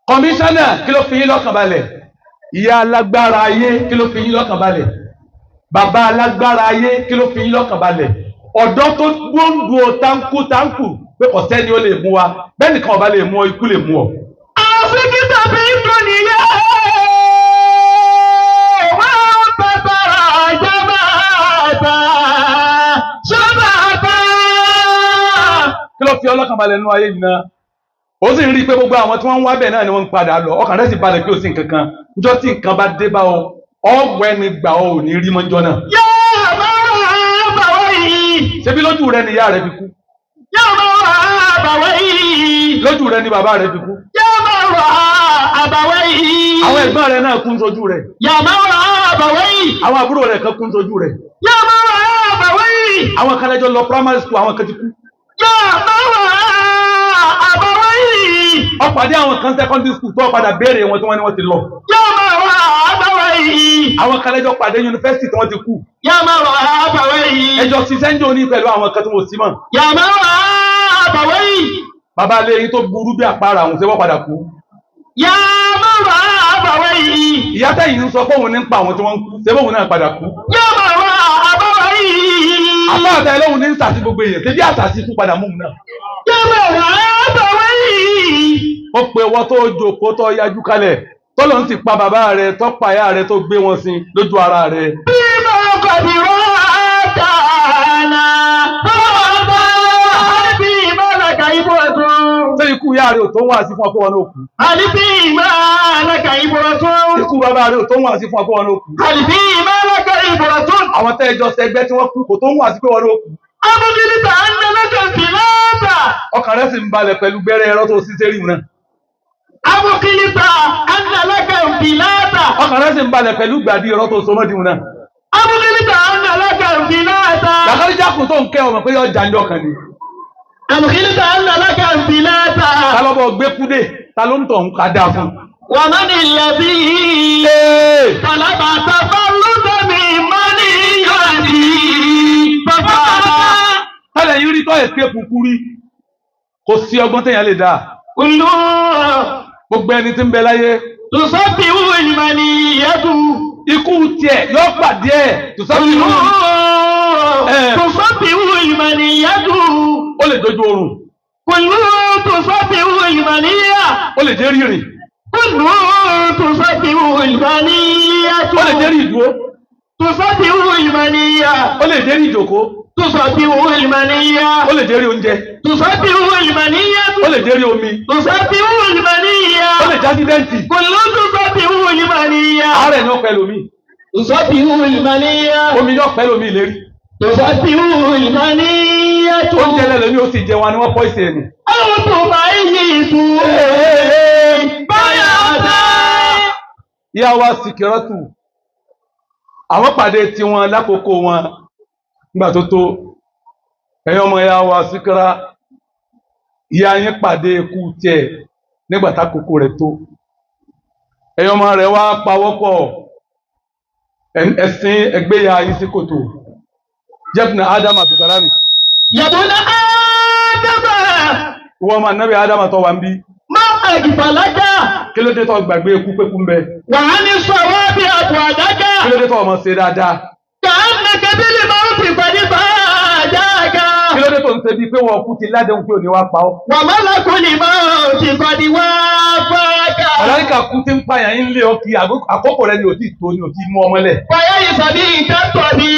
Kọmíṣánná kí ló fi yín lọ́kàn balẹ̀? Ìyá alágbára ayé kí ló fi yín lọ́kàn balẹ̀? Bàbá alágbára ayé kí ló fi yín lọ́kàn balẹ̀? Ọ̀dọ́ tó gbóǹdò táǹkù táǹkù pé kò sẹ́ni ó lè mú wa, bẹ́ẹ̀ nìkan ọba lè mú ọ, ikú lè mú ọ. أفكت في الدنيا وأنت ترى جماعة شبابا. Kí ló fi ọlọ́kàn balẹ̀ nínú ayé yìí náà? Ó sì ń rí i pé gbogbo àwọn tí wọ́n ń wá bẹ̀ náà ni wọ́n ń padà lọ. Ọkàn rẹ̀ sì balẹ̀ pé ó sì nǹkan kan. Níjọ́ tí nǹkan bá dé bá ọ, ọ̀wọ́ ẹni gbà ọ ò ní rí mọ́jọ́ náà. يا أبويه Ṣebí lójú rẹ ni ìyá rẹ fi kú? يا أبويه Lójú rẹ ni bàbá rẹ fi kú? يا أبويه Àwọn ẹ̀gbọ́n rẹ náà kú sójú rẹ. يا أبويه Àwọn àbúrò rẹ kan kú sójú rẹ. يا أبويه Àwọn kan lẹ́jọ́ lọ primary school, àwọn kan ti kú. يا أبويه Ó pàdé àwọn kan secondary school tó padà béèrè wọn tí wọ́n ní wọ́n ti lọ. يا أبويه Àwọn kan lẹ́jọ́ pàdé yunifásitì tí wọ́n ti kú. يا أبويه Ẹjọ́ ṣiṣẹ́ ń jò ní pẹ̀lú àwọn kan tí wọ́n sì mọ̀. يا أبويه Bàbá ilé yín tó burú bí àpárá àwọn ṣé wọ́n padà kú. يا أبويه Ìyá tẹ̀yìn ń sọ pé òun ní ń pa àwọn tí wọ́n ń kú, ṣé bóun náà padà kú. يا أبويه Àbá àtà ẹlọ́hun ní ń sàtí gbogbo èèyàn, ṣé bí àtàsí kú padà mú un náà. يا أبويه Ó pe ọwọ́ tó jókòó tó yájú kalẹ̀, tọ́lọ́ ń sì pa bàbá rẹ̀, tó pa ìyá rẹ̀ tó gbé wọn sin lójú ara rẹ̀. بما قد راكنا فوضى بما لك عبرة. Ṣé ikú ìyá rẹ̀ ò tó ń wá sí fún ọ pé wọn ló kú? Àlìbí ìmáàlákà ìbọ̀rọ̀tún. Ikú bàbá rẹ̀ ò tó ń wá sí fún ọ pé wọn ló kú? Àlìbí ìmáàlákà ìbọ̀rọ̀tún. Àwọn tẹ́ ẹjọ́ sẹgbẹ́ tí wọ́n kú kò tó ń wá sí pé wọn ló kú. Amúgílítà ń dẹ́lẹ́kẹ̀ fìlàtà. Ọkàn rẹ̀ sì ń balẹ̀ pẹ̀lú gbẹ́rẹ́ ẹ̀rọ tó sí sẹ́rí náà. Amúgílítà ń dẹ́lẹ́kẹ̀ fìlàtà. Ọkàn rẹ̀ sì ń balẹ̀ pẹ̀lú gbàdí ẹ̀rọ tó sọmọ́dì náà. Amúgílítà ń dẹ́lẹ́kẹ̀ fìlàtà. Làkàdíjà kò tó ń kẹ́ ọmọ pé yọ jàǹjọ kan ni. Amúgílítà ń dẹ́lẹ́kẹ̀ fìlàtà. Ta lọ́bọ̀ gbé kúdè, ta ló ń tọ̀ ń ká dáa fún. Wàmánì lẹ́bí. Kàlábà tàbá lóbẹ̀mí mọ́ní yọ̀ọ̀dì. Bàbá. Tálẹ̀ yín rí tọ́ ẹ̀sìkéèpù kú rí. Kò sí ọgbọ́n téèyàn lè dá. Kùlù. Gbogbo ẹni tí ń bẹ láyé. Tùsọ́bìwù ìmàlìyẹ́dù. Ikú tiẹ̀ yọ pàdé ẹ̀. Tùsọ́bìwù. Tùsọ́bìwù ìmàlìyẹ́dù. Ó lè dojú oorun. Kùlù tùsọ́bìwù ìmàlìyà. Ó lè jẹ́ rírìn. Kùlù tùsọ́bìwù ìmàlìyẹ́dù. Ó lè jẹ́ rí ìdúró. Tùsọ́bìwù ìmàlìyà. Ó lè jẹ́ rí ìjòkó. Tùsọ́bìwù ìmàlìyà. Ó lè jẹ́ rí oúnjẹ. Tùsọ́bìwù ìmàlìyẹ́dù. Ó lè jẹ́ rí omi. Tùsọ́bìwù ìmàlìyà. Ó lè jẹ́ ásídẹ́ǹtì. Kùlù tùsọ́bìwù ìmàlìyà. Àárẹ̀ ni ó pẹ́ lómi. Tùsọ́bìwù ìmàlìyà. Omi ni ó pẹ́ lómi ìlérí. Tùsọ́bìwù ìmàlìyẹ́dù. Oúnjẹ lẹ́lẹ̀ ni ó sì jẹun ni wọ́n pọ́ ìsẹ̀ ẹ̀nù. Àwọn tó bá yí ìtú báyà dá. Ìyá wa Sìkírọ́tù, àwọn pàdé tiwọn lákòókò wọn nígbà tó tó. Ẹ̀yin ọmọ ìyá wa Síkírá, ìyá yín pàdé ikú tiẹ̀ nígbà tákòókò rẹ̀ tó. Ẹ̀yin ọmọ rẹ̀ wá pawọ́pọ̀ ẹ̀sìn ẹgbẹ́ ìyá yín sí kòtò. Jẹ́fìnà Ádámù Abdulsalami. Yàtọ̀ Ádámà Ìwọ ọmọ ànábì Ádámà tó wà ń bí. má àgìfàlágà Kí ló dé tó gbàgbé ikú pé kú ń bẹ? wà á ní sọ̀rọ̀ bí àpò àdágà. Kí ló dé tó ọmọ ṣe dáadáa? Kà á nà kébìlì máa ń fi pàdé bá àdágà. Kí ló dé tó ń ṣe bíi pé wọn kú ti ládéhùn pé òní wá pa ọ́? Wà má lákùnrin máa ń fi pàdé wá fáàgà. Màláíkà kú ti ń pààyàn ń lé ọ kí àkókò rẹ ni ò tí tó ni ò tí mú ọmọ lẹ̀. Wàyà ìsàbí nǹkan tọ̀ ní.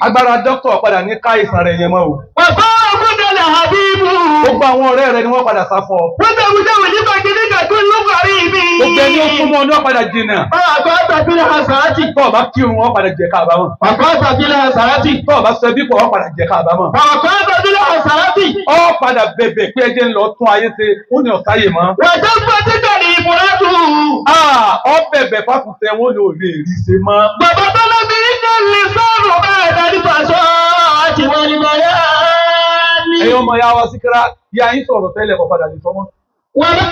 Agbára dókítà padà ní ká ìsàn rẹ̀ yẹn mọ́ o. Bàbá Ògúndọ̀lẹ̀ Habibu. Gbogbo àwọn ọ̀rẹ́ rẹ ni wọ́n padà sá fún ọ. Wọ́n bẹ̀rù dáwọ̀ nípa kìnnìkan tó ń lókàrí mi. Gbogbo ẹni ó súnmọ́ ọ ní wọ́n padà jìnnà. Bàbá tàbílẹ̀ àsàrátì. Tọ́ ọ bá kírun wọ́n padà jẹ káàbámọ̀. Bàbá tàbílẹ̀ àsàrátì. Tọ́ ọ bá sọ ẹbí pọ̀ wọ́n padà jẹ káàbámọ̀. Bàbá tàbílẹ̀ àsàrátì. Ọ padà bẹ̀bẹ̀ pé ẹjẹ́ ń lọ tún ayé ṣe ó ní ọ̀sáyè mọ́. Wàjọ́ pàtíkà ní ìmúradù. Ọ bẹ̀bẹ̀ fáfùsẹ̀ wọn ò lè rí ṣe mọ́. Bàbá Bọ́lá mi ní lè sọ̀rọ̀ bẹ́ẹ̀ dárí pàṣọ àti wọlé bàyá ní. Ẹ̀yin ọmọ ya wa Síkírá, ìyá yín sọ̀rọ̀ tẹ́lẹ̀ kò padà lè sọ mọ́. Wọ́n bá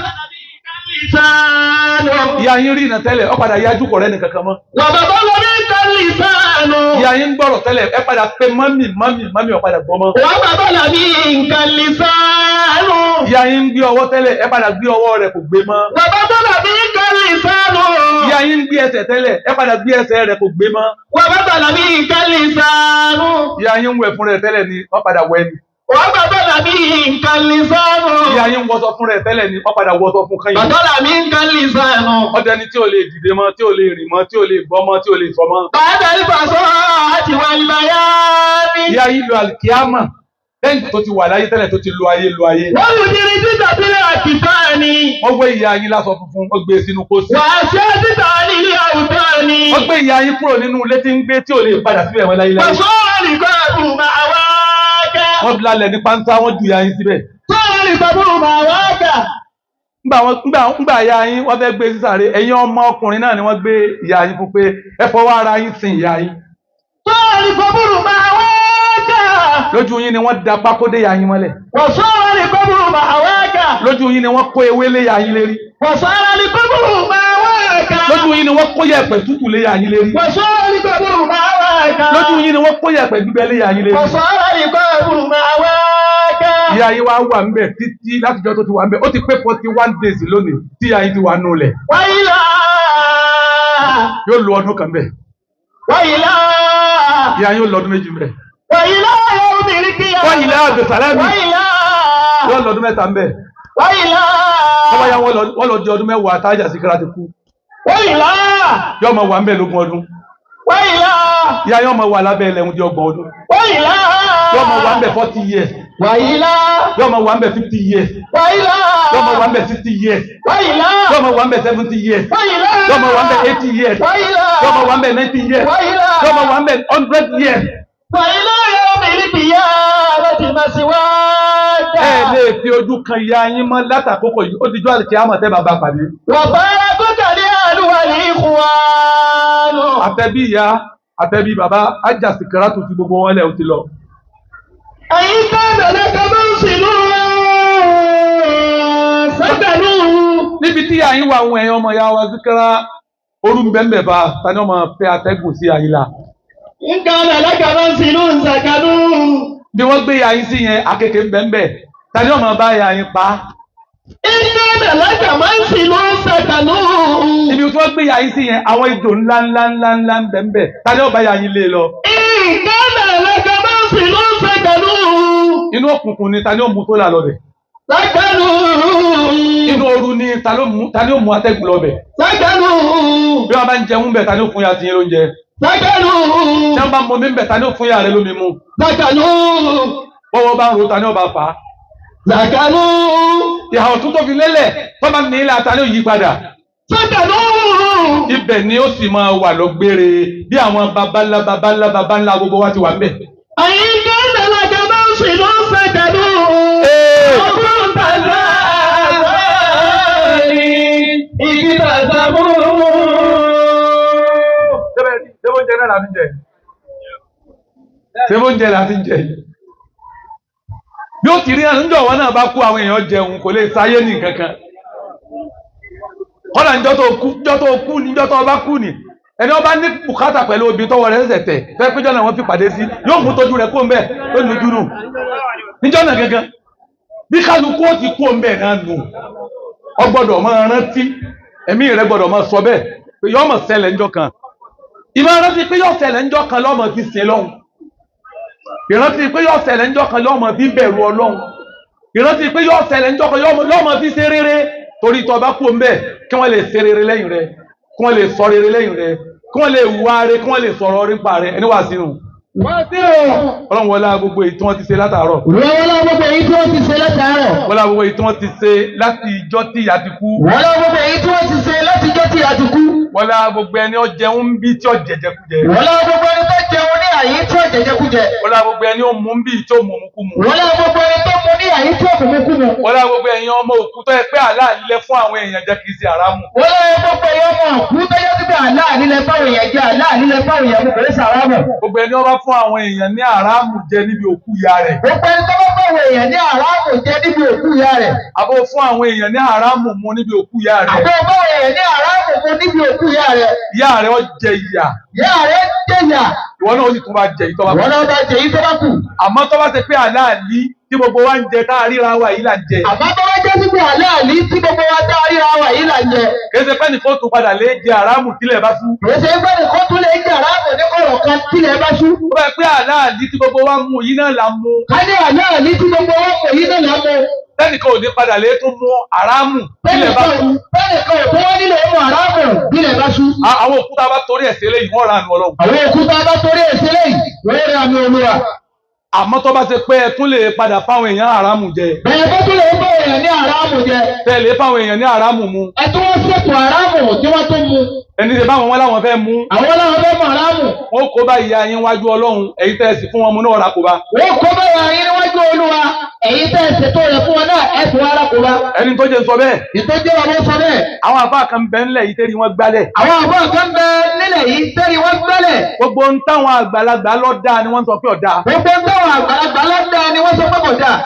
sànù. Ìyá yín rí iná tẹ́lẹ̀, ó padà yájú kọ̀rẹ́ nìkan kan mọ́. Bàbá Bọ́lá mi ní lè sànù. Ìyá yín ń gbọ́rọ̀ tẹ́lẹ̀, ẹ padà pé mọ́mì mọ́mì mọ́mì ó padà gbọ́ mọ́. Wọ́n bá Bọ́lá mi nǹkan lè sànù. Ìyá yín ń gbé ọwọ́ tẹ́lẹ̀, ẹ padà gbé ọwọ́ rẹ̀ kò gbé mọ́. Bàbá Bọ́lá mi nǹkan lè sànù. Ìyá yín ń gbé ẹsẹ̀ tẹ́lẹ̀, ẹ padà gbé ẹsẹ̀ rẹ̀ kò gbé mọ́. Wọ́n bá Bọ́lá mi nǹkan lè sànù. Ìyá yín ń wẹ̀ fún rẹ̀ tẹ́lẹ̀ ni, ó padà wẹ̀ ni. Wọ́n bá Bọ́lá mi nǹkan lè sànù. Ìyá yín ń wọṣọ fún rẹ̀ tẹ́lẹ̀ ni, ó padà wọṣọ fún kẹ́yìn. Bàbá Bọ́lá mi nǹkan lè sànù. Ọdẹ ni tí ò lè dìde mọ́, tí ò lè rìn mọ́, tí ò lè gbọ́ mọ́, tí ò lè sọ mọ́. Bàbá ìfàsọ́ àti wàlúbáyá ní. Ìyá yín lo àlìkíámà lẹ́yìn tó ti wà láyé tẹ́lẹ̀ tó ti lo ayé lo ayé. Wọ́n lù jírí títà sílẹ̀ àkìtà ni. Wọ́n gbé ìyá yín láṣọ funfun, wọ́n gbé e sínú pósí. Wà á ṣe títà ní ilé àwùjọ ni. Wọ́n gbé ìyá yín kúrò nínú ilé tí ń gbé tí ò lè padà síbẹ̀ mọ́ láyé láyé. Pàṣọ àlìkọ́ àbùrù máa wá ká. Wọ́n lálẹ̀ ní páńtá, wọ́n ju ìyá yín síbẹ̀. Tó àlìkọ́ àbùrù máa wá ká. Ngbà ìyá yín wọ́n fẹ́ gbé sísàrè, ẹ̀yin ọmọ ọkùnrin náà ni wọ́n gbé ìyá yín fún pé ẹ fọwọ́ ara yín sin ìyá yín. Tó àlìkọ́ àbùrù máa wá ká. Lójú yín ni wọ́n da pákó dé ìyá yín mọ́lẹ̀. Pàṣọ àlìkọ́ àbùrù máa wá ká. Lójú yín ni wọ́n kó ewé lé ìyá yín lérí. Pàṣọ àlìkọ́ àbùrù máa wá ká. Lójú yín ni wọ́n kó yẹ̀pẹ̀ tútù lé ìyá yín lérí. Pàṣọ àlìkọ́ àbùrù máa wá ká. Lójú yín ni wọ́n kó yẹ̀pẹ̀ gbígbẹ lé ìyá yín lérí. Pàṣọ àlìkọ́ àbùrù máa wá ká. Ìyá yín wá wà ńbẹ̀ títí látijọ́ tó ti wà ńbẹ̀. Ó ti pé 41 days lónìí tí ìyá yín ti wà nù lẹ̀. Wáyìlá. Yóò lo ọdún kan bẹ̀. Wáyìlá. Ìyá yín ó lọ ọdún méjì ńbẹ̀. Wàyílá obìnrin kí á. Wáyìlá Abdulsalami. Wàyílá. Yóò lọ ọdún mẹ́ta ńbẹ̀. Wàyílá. Tọ́wọ́ ya wọ́n lọ di ọdún mẹ́wàá tájà Síkírá ti kú. Wàyílá. Yóò máa wà ńbẹ̀ lógún ọdún. Wàyílá. Ìyá yóò máa wà lábẹ́ ilẹ̀ ń di ọgbọ̀n ọdún. Wàyílá. Yóò máa wà ńbẹ̀ 40 years. Wàyílá. Yóò máa wà ń bẹ̀ 50 years. Wàyílá. Yóò máa wà ń bẹ̀ 60 years. Wàyílá. Yóò máa wà ń bẹ̀ 70 years. Wàyílá. Yóò máa wà ń bẹ̀ 80 years. Wàyílá. Yóò máa wà ń bẹ̀ 90 years. Wàyílá. Yóò máa wà ń bẹ̀ 100 years. Wàyílá yóò mìírí bìyà láti máa ṣe wá dà. Ẹ lè fi ojú kan ìyá yín mọ́ látàkókò yìí, ó ti jọ́ àlùkí àmọ̀ tẹ́ bàbá pàdé. Wàbára tó kàrí àlùwà ní ìkùwánù. Àtẹ̀bí ìyá, àtẹ̀bí bàbá, ájà sìkìrà tó ti gbogbo wọn lẹ̀ ó ti lọ. Ẹ̀yin ká nàlẹ́ ká bá ń sìn sẹ́gbẹ̀lú. Níbi tí ìyá yín wà àwọn ẹ̀yàn ọmọ ìyá wa síkírá, orú ń bẹ́ẹ̀ bẹ́ẹ̀ bá, ta ni wọ́n máa fẹ́ atẹ́gùn sí àyílà. Nǹkan nàlẹ́ ká bá ń sìn sàkánú. Bí wọ́n gbé ìyá yín sí yẹn, akeke ń bẹ́ẹ̀ bẹ́ẹ̀, ta ni wọ́n máa bá ìyá yín pa. Nǹkan nàlẹ́ ká bá ń sìn sàkánú. Ibi tí wọ́n gbé ìyá yín sí yẹn, àwọn ejò ńlá ńlá ńlá ńlá ń bẹ́ẹ̀ bẹ́ẹ̀, ta ni wọ́n bá ìyá yín lé lọ. Nǹkan nàlẹ́ ká bá ń sìn sàkánú. Inú òkùnkùn ni ta ni ó mú sólà lọ bẹ̀. Sàkánú. Inú ooru ni ta ni ó mú atẹ́gùn lọ bẹ̀. Sàkánú. Bí wọ́n bá ń jẹun bẹ̀, ta ni ó fún ya tiyín lóúnjẹ. Sàkánú. Tí wọ́n bá ń mọmi bẹ̀, ta ni ó fún ya rẹ lómi mu. Sàkánú. Bọ́wọ́ bá ń ro, ta ni ó bá fà á. Sàkánú. Ìhà ọ̀tún tó fi lélẹ̀, tó bá ní ilé ata ni ó yí padà. Sàkánú. Ibẹ̀ ni ó sì máa wà lọ gbére bí àwọn baba ńlá baba ńlá baba ńlá gbogbo wa ti wà ńbẹ̀. Ẹ̀yin ká nàlẹ́ ká bá ń sìn sàkánú. Ọgbọ́n tàzá àtàrí ìdí tàzá mú. Ṣé oúnjẹ náà la fi ń jẹ? Ṣé oúnjẹ la fi ń jẹ? Bí ó ti rí náà, níjọ́ wọn náà bá kú àwọn èèyàn jẹun kò lè sáyé ní kankan. Kọ́lá níjọ́ tó kú, níjọ́ tó kú, níjọ́ tó bá kú ni. Ẹni wọ́n bá ní bùkátà pẹ̀lú obìnrin tọ́wọ́ rẹ̀ ṣẹ̀ṣẹ̀ tẹ̀, fẹ́ péjọ́ náà wọ́n fi pàdé sí, yóò mú tọ́jú rẹ̀ kó ń bẹ̀, yóò lójú nù. Níjọ́ náà gangan, bí kálukú ó ti kú ń bẹ̀ náà nù. Ọ gbọ́dọ̀ máa rántí, ẹ̀mí rẹ̀ gbọ́dọ̀ máa sọ bẹ́ẹ̀, pé yóò máa ṣẹlẹ̀ níjọ́ kan. Ìmọ̀ rántí pé yóò ṣẹlẹ̀ níjọ́ kan lọ́mọ fi sin lọ́hùn. Ìrántí pé yóò ṣẹlẹ̀ níjọ́ kan lọ́mọ fi bẹ̀rù Ọlọ́hun. Ìrántí pé yóò ṣẹlẹ̀ níjọ́ kan lọ́mọ fi ṣe rere. Torí tó bá kú ń bẹ̀, kí wọ́n lè ṣe rere lẹ́yìn rẹ̀, kí wọ́n lè sọ rere lẹ́yìn rẹ̀, kí wọ́n lè wá rere, kí wọ́n lè sọ̀rọ̀ nípa rẹ̀. Ẹni wà sínú. Ọlọ́run wọlá gbogbo èyí tí wọ́n ti ṣe látàárọ̀. Wọ́lá gbogbo èyí tí wọ́n ti ṣe látàárọ̀. Wọlá gbogbo èyí tí wọ́n ti ṣe láti ìjọ́ tí ìyá ti kú. Wọ́lá gbogbo èyí tí wọ́n ti ṣe láti ìjọ́ tí ìyá ti kú. Wọlá gbogbo ẹni ó jẹun ń bí tí ó jẹjẹkújẹ. Wọ́lá gbogbo ẹni tó jẹun ní àyè tí ó jẹjẹkújẹ. Wọlá gbogbo ẹni ó mú ń bí tí ó mú kú mu. Wọ́lá gbogbo ẹni tó mu ní àyè tí ó mú kú mu. Wọlá gbogbo ẹ̀yin ọmọ òkú tó yẹ pé àlá lílẹ̀ fún àwọn èèyàn jẹ́ kìí ṣe àrámù. Wọ́lá gbogbo ẹ̀yin ọmọ òkú tó yẹ pé àlá nílẹ̀ fáwọn èèyàn jẹ́ àlá nílẹ̀ fáwọn èèyàn mú kò ní sàrámù. Gbogbo ẹni ó bá fún àwọn èèyàn ní àrámù jẹ níbi òkú ìyá rẹ̀. Gbogbo ẹni tó bá fáwọn èèyàn ní àrámù jẹ níbi òkú ìyá rẹ̀. Àbó fún àwọn èèyàn ní àrámù mu níbi òkú ìyá rẹ̀. Àbó fáwọn èèyàn ní àrámù mu níbi òkú ìyá rẹ̀. Ìyá rẹ̀ ó jẹ ìyà. Ìyá rẹ̀ jẹ̀yà. Ìwọ náà ó sì tún bá jẹ ìtọ́ bá kù. Ìwọ náà bá jẹ ìtọ́ bá kù. Àmọ́ tó bá ṣe pé àláàlí tí gbogbo wa ń jẹ tá a ríra wa yìí là ń jẹ. Àmọ́ tó bá jẹ́ sí pé àláàlí tí gbogbo wa tá a ríra wa yìí là ń jẹ. Kìí ṣe pé nìkan tún padà lè jẹ àrámù tílẹ̀ bá sú. Kìí ṣe pé nìkan tún lè jẹ àrámù ní kọ̀rọ̀ kan tílẹ̀ bá sú. Ó bá yẹ pé àláàlí tí gbogbo wa mú yìí náà là ń mú. Ká ní àláàlí tí gbogbo wa mú yìí náà là ń mú. Tẹ́nìkan ò ní padà lè tún mú àrámù tílẹ̀ bá sú. Tẹ́nìkan ò tó wá nílé mú àrámù tílẹ̀ bá sú. Àwọn òkúta bá torí ẹ̀ sílẹ̀ yìí wọ́n ra àánú Ọlọ́run. Àwọn òkúta bá torí ẹ̀ sílẹ̀ yìí wọ́n ra àánú Olúwa. Àmọ́ tó bá ṣe pé ẹ tún lè padà fáwọn èèyàn àrámù jẹ. Bẹ̀rẹ̀ bá tún lè ń bá èèyàn ní àrámù jẹ. Tẹ́ lè fáwọn èèyàn ní àrámù mu. Ẹ tún wọ́n ṣètò àrámù tí wọ́n tún mu. Ẹni ṣe báwọn wọn láwọn fẹ́ mú. Àwọn láwọn fẹ́ mú àrámù. Wọ́n kó bá ìyá yín wájú Ọlọ́run, èyí tẹ́ ẹ sì fún wọn mu náà rà kó bá. Wọ́n kó bá ìyá yín níwájú Olúwa, èyí tẹ́ ẹ ṣètò rẹ̀ fún wọn náà ẹ tún ara kó bá. Ẹni tó jẹ́ sọ bẹ́ẹ̀. Ìtọ́jú wa ló sọ bẹ́ẹ̀. Àwọn àfáà kan bẹ ńlẹ̀ yìí tẹ́rí wọn gbálẹ̀. Àwọn àfáà kan bẹ nílẹ̀ yìí tẹ́rí wọn gbálẹ̀. Gbogbo ń táwọn àgbàlagbà lọ́dà ni wọ́n sọ pé ọ̀dà. Gbogbo ń táwọn àgbàlagbà lọ́dà ni wọ́n sọ pé kò dáa.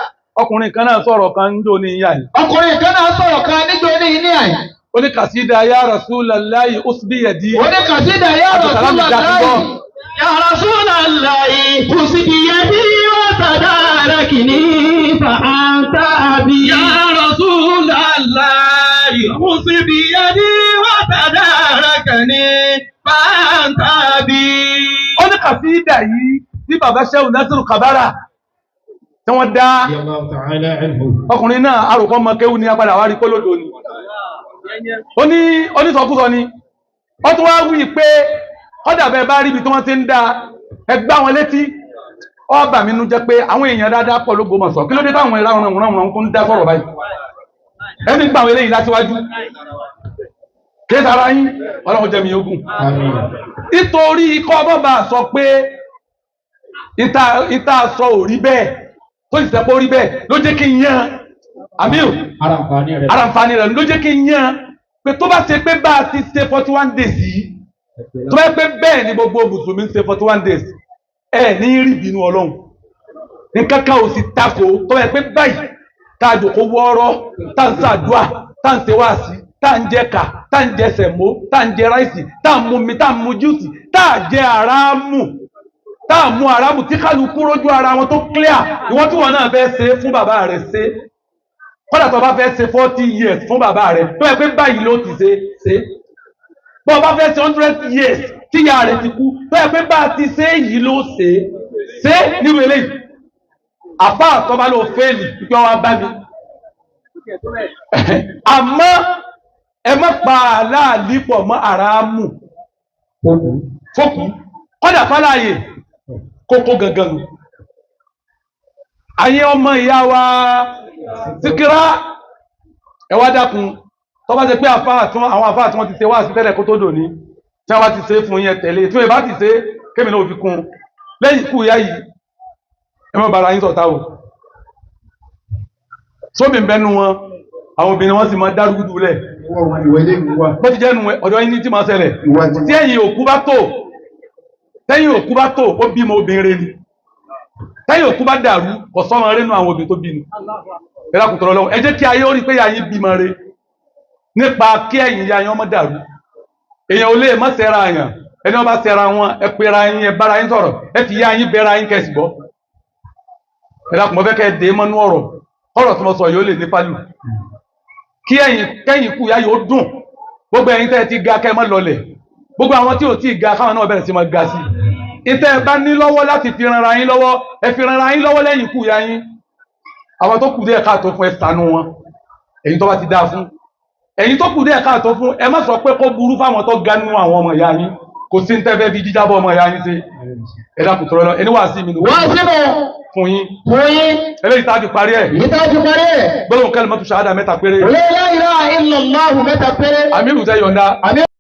Ọkùnrin kan náà sọ̀rọ̀ kan níjó ní ìyá yìí. Ọkùnrin kan náà sọ̀rọ̀ kan níjó ní ìyá yìí. Ó ní kàsídà ya Rasulallahi usbi yadi. Ó ní kàsídà ya Rasulallahi. Ya Rasulallahi usbi yadi wa tadarakini fa anta abi. Ya Rasulallahi usbi yadi wa tadarakini fa anta abi. Ó ní kàsídà yìí tí bàbá Shehu Nasiru Kabara tí wọ́n dá ọkùnrin náà arùkọ́ mọ kéwú ní apadà wá rí kólódò ni. Ó ní onísọkúsọ ni ó tún wá wí pé kọ́dà bẹ́ẹ̀ bá rí ibi tí wọ́n ti ń dá ẹgbá wọn létí. Ó bà mí nú jẹ́ pé àwọn èèyàn dáadáa pọ̀ l'Ógbómọ̀ṣọ́. Kí ló dé táwọn ìlànà ránran tó ń dá sọ̀rọ̀ báyìí? Ẹni gbà àwọn eléyìí látíwájú. Kí sára yín, Ọlọ́run jẹ́ mi ogun. Àmín. Nítorí ikọ́ ọmọ bá sọ pé ìta sọ ò rí bẹ́ẹ̀, tó sì sẹ́pọ̀ rí bẹ́ẹ̀, ló jẹ́ kí n yan. Àmín. Ara nfààní rẹ̀. Ara nfààní rẹ̀ ló jẹ́ kí n yan pé tó bá ṣe pé bá a ti ṣe 41 days yìí, tó bá yẹ pé bẹ́ẹ̀ ni gbogbo mùsùlùmí ń ṣe 41 days, ẹ ní rí ìbínú Ọlọ́run. Nǹkan kan ò sì takò tó bá yẹ pé báyìí tá a jòkó wọ́ọ́rọ́, tá a ń ṣàdúà, tá a ń ṣe wáàsí, tá a ń jẹ kà, tá a ń jẹ sẹ̀mó, tá a ń jẹ ráìsì, tá a ń mu mi, tá a ń mu júùsì, tá a jẹ àràmù, tá a mú àràmù, tí kálukú rójú ara wọn tó clear. Ìwọ tí wọn náà fẹ́ ṣe fún bàbá rẹ̀, ṣe. Kódà tó bá fẹ́ ṣe 40 years fún bàbá rẹ̀, tó yẹ pé báyìí ló ti ṣe, ṣe. Bó o bá fẹ́ ṣe 100 years tíya rẹ̀ ti kú, tó yẹ pé bá a ti ṣe yìí ló ṣe, ṣe nínú eléyìí. Àfa àtọ́ba ló fail pípẹ́ wá bá mi. Àmọ́ ẹ má pa aláàlí pọ̀ mọ́ àràámù fókù, kódà fáláyè kókó gangan nù. Àyè ọmọ ìyá wa Síkírá, ẹ wá dákun, tó bá ṣe pé àwọn àfáà tí wọ́n ti ṣe wá sí tẹ́lẹ̀ kó tó dòní, tí wọ́n bá ti ṣe fún yẹn tẹ̀lé, tí wọ́n bá ti ṣe kémi náà fi kún un lẹ́yìn ikú ìyá yìí, ẹ má bára yín ṣọ̀tá o. Sóbì ń bẹnu wọn, àwọn obìnrin wọn sì máa dárúgúdù lẹ̀. Bó ti jẹ́ nu ọ̀dọ̀ yín ní tí máa ṣẹlẹ̀ tí ẹ̀yìn òkú bá tò, tẹ́yìn òkú bá tò, ó bímọ obìnrin ni. Tẹ́yìn òkú bá dàrú, kò sọ́mọ rẹ́nu àwọn obìnrin tó bínú. Ẹ dákun tọrọ lọ́wọ́, ẹ jẹ́ kí ayé ó rí pé ya yín bímọ re nípa kí ẹ̀yìn ya yín ọmọ dàrú. Èèyàn ò lè má ṣẹra àyàn. Ẹni wọn bá ṣẹra wọn, ẹ pera yín, ẹ bára yín sọ̀rọ̀, ẹ fi ya yín bẹra yín kẹsì gbọ́. Ẹ dákun, mo fẹ́ kẹ́ ẹ dé mọ́nú ọ̀rọ̀ ọ̀rọ̀ tí mo sọ yìí ó lè ní fálù kí ẹ̀yìn kẹ́yìn kú ya yóò dùn. Gbogbo ẹ̀yin tẹ́ ẹ ti ga, kẹ́ ẹ má lọlẹ̀. Gbogbo àwọn tí ò tí ì ga, káwọn náà bẹ̀rẹ̀ sí máa ga sí i. Ìtẹ́ ẹ bá ní lọ́wọ́ láti fi ranra yín lọ́wọ́, ẹ fi ranra yín lọ́wọ́ lẹ́yìn ikú ya yín. Àwọn tó kù díẹ̀ káàtó fún, ẹ ṣàánú wọn. Èyí tó bá ti dáa fún ẹ̀yin tó kù díẹ̀ káàtó fún, ẹ má sọ pé kó burú fáwọn tó ga nínú àwọn ọmọ ìyá yín. Kò sí ní tẹ́fẹ́ fi jíjábọ̀ ọmọ ìyá yín ṣe. Ẹ dákun tọrọ lọ, ẹni wàá sí mi nù Wọ́n sínú fún yín. Fún yín. Eléyìí tá a fi parí ẹ̀, Èyí tá a fi parí ẹ̀. Gbólóhùn kalimatu shahada mẹ́ta péré. La ilaha illallahu mẹ́ta péré. Àmírù tẹ yọ̀ǹda. Àmín.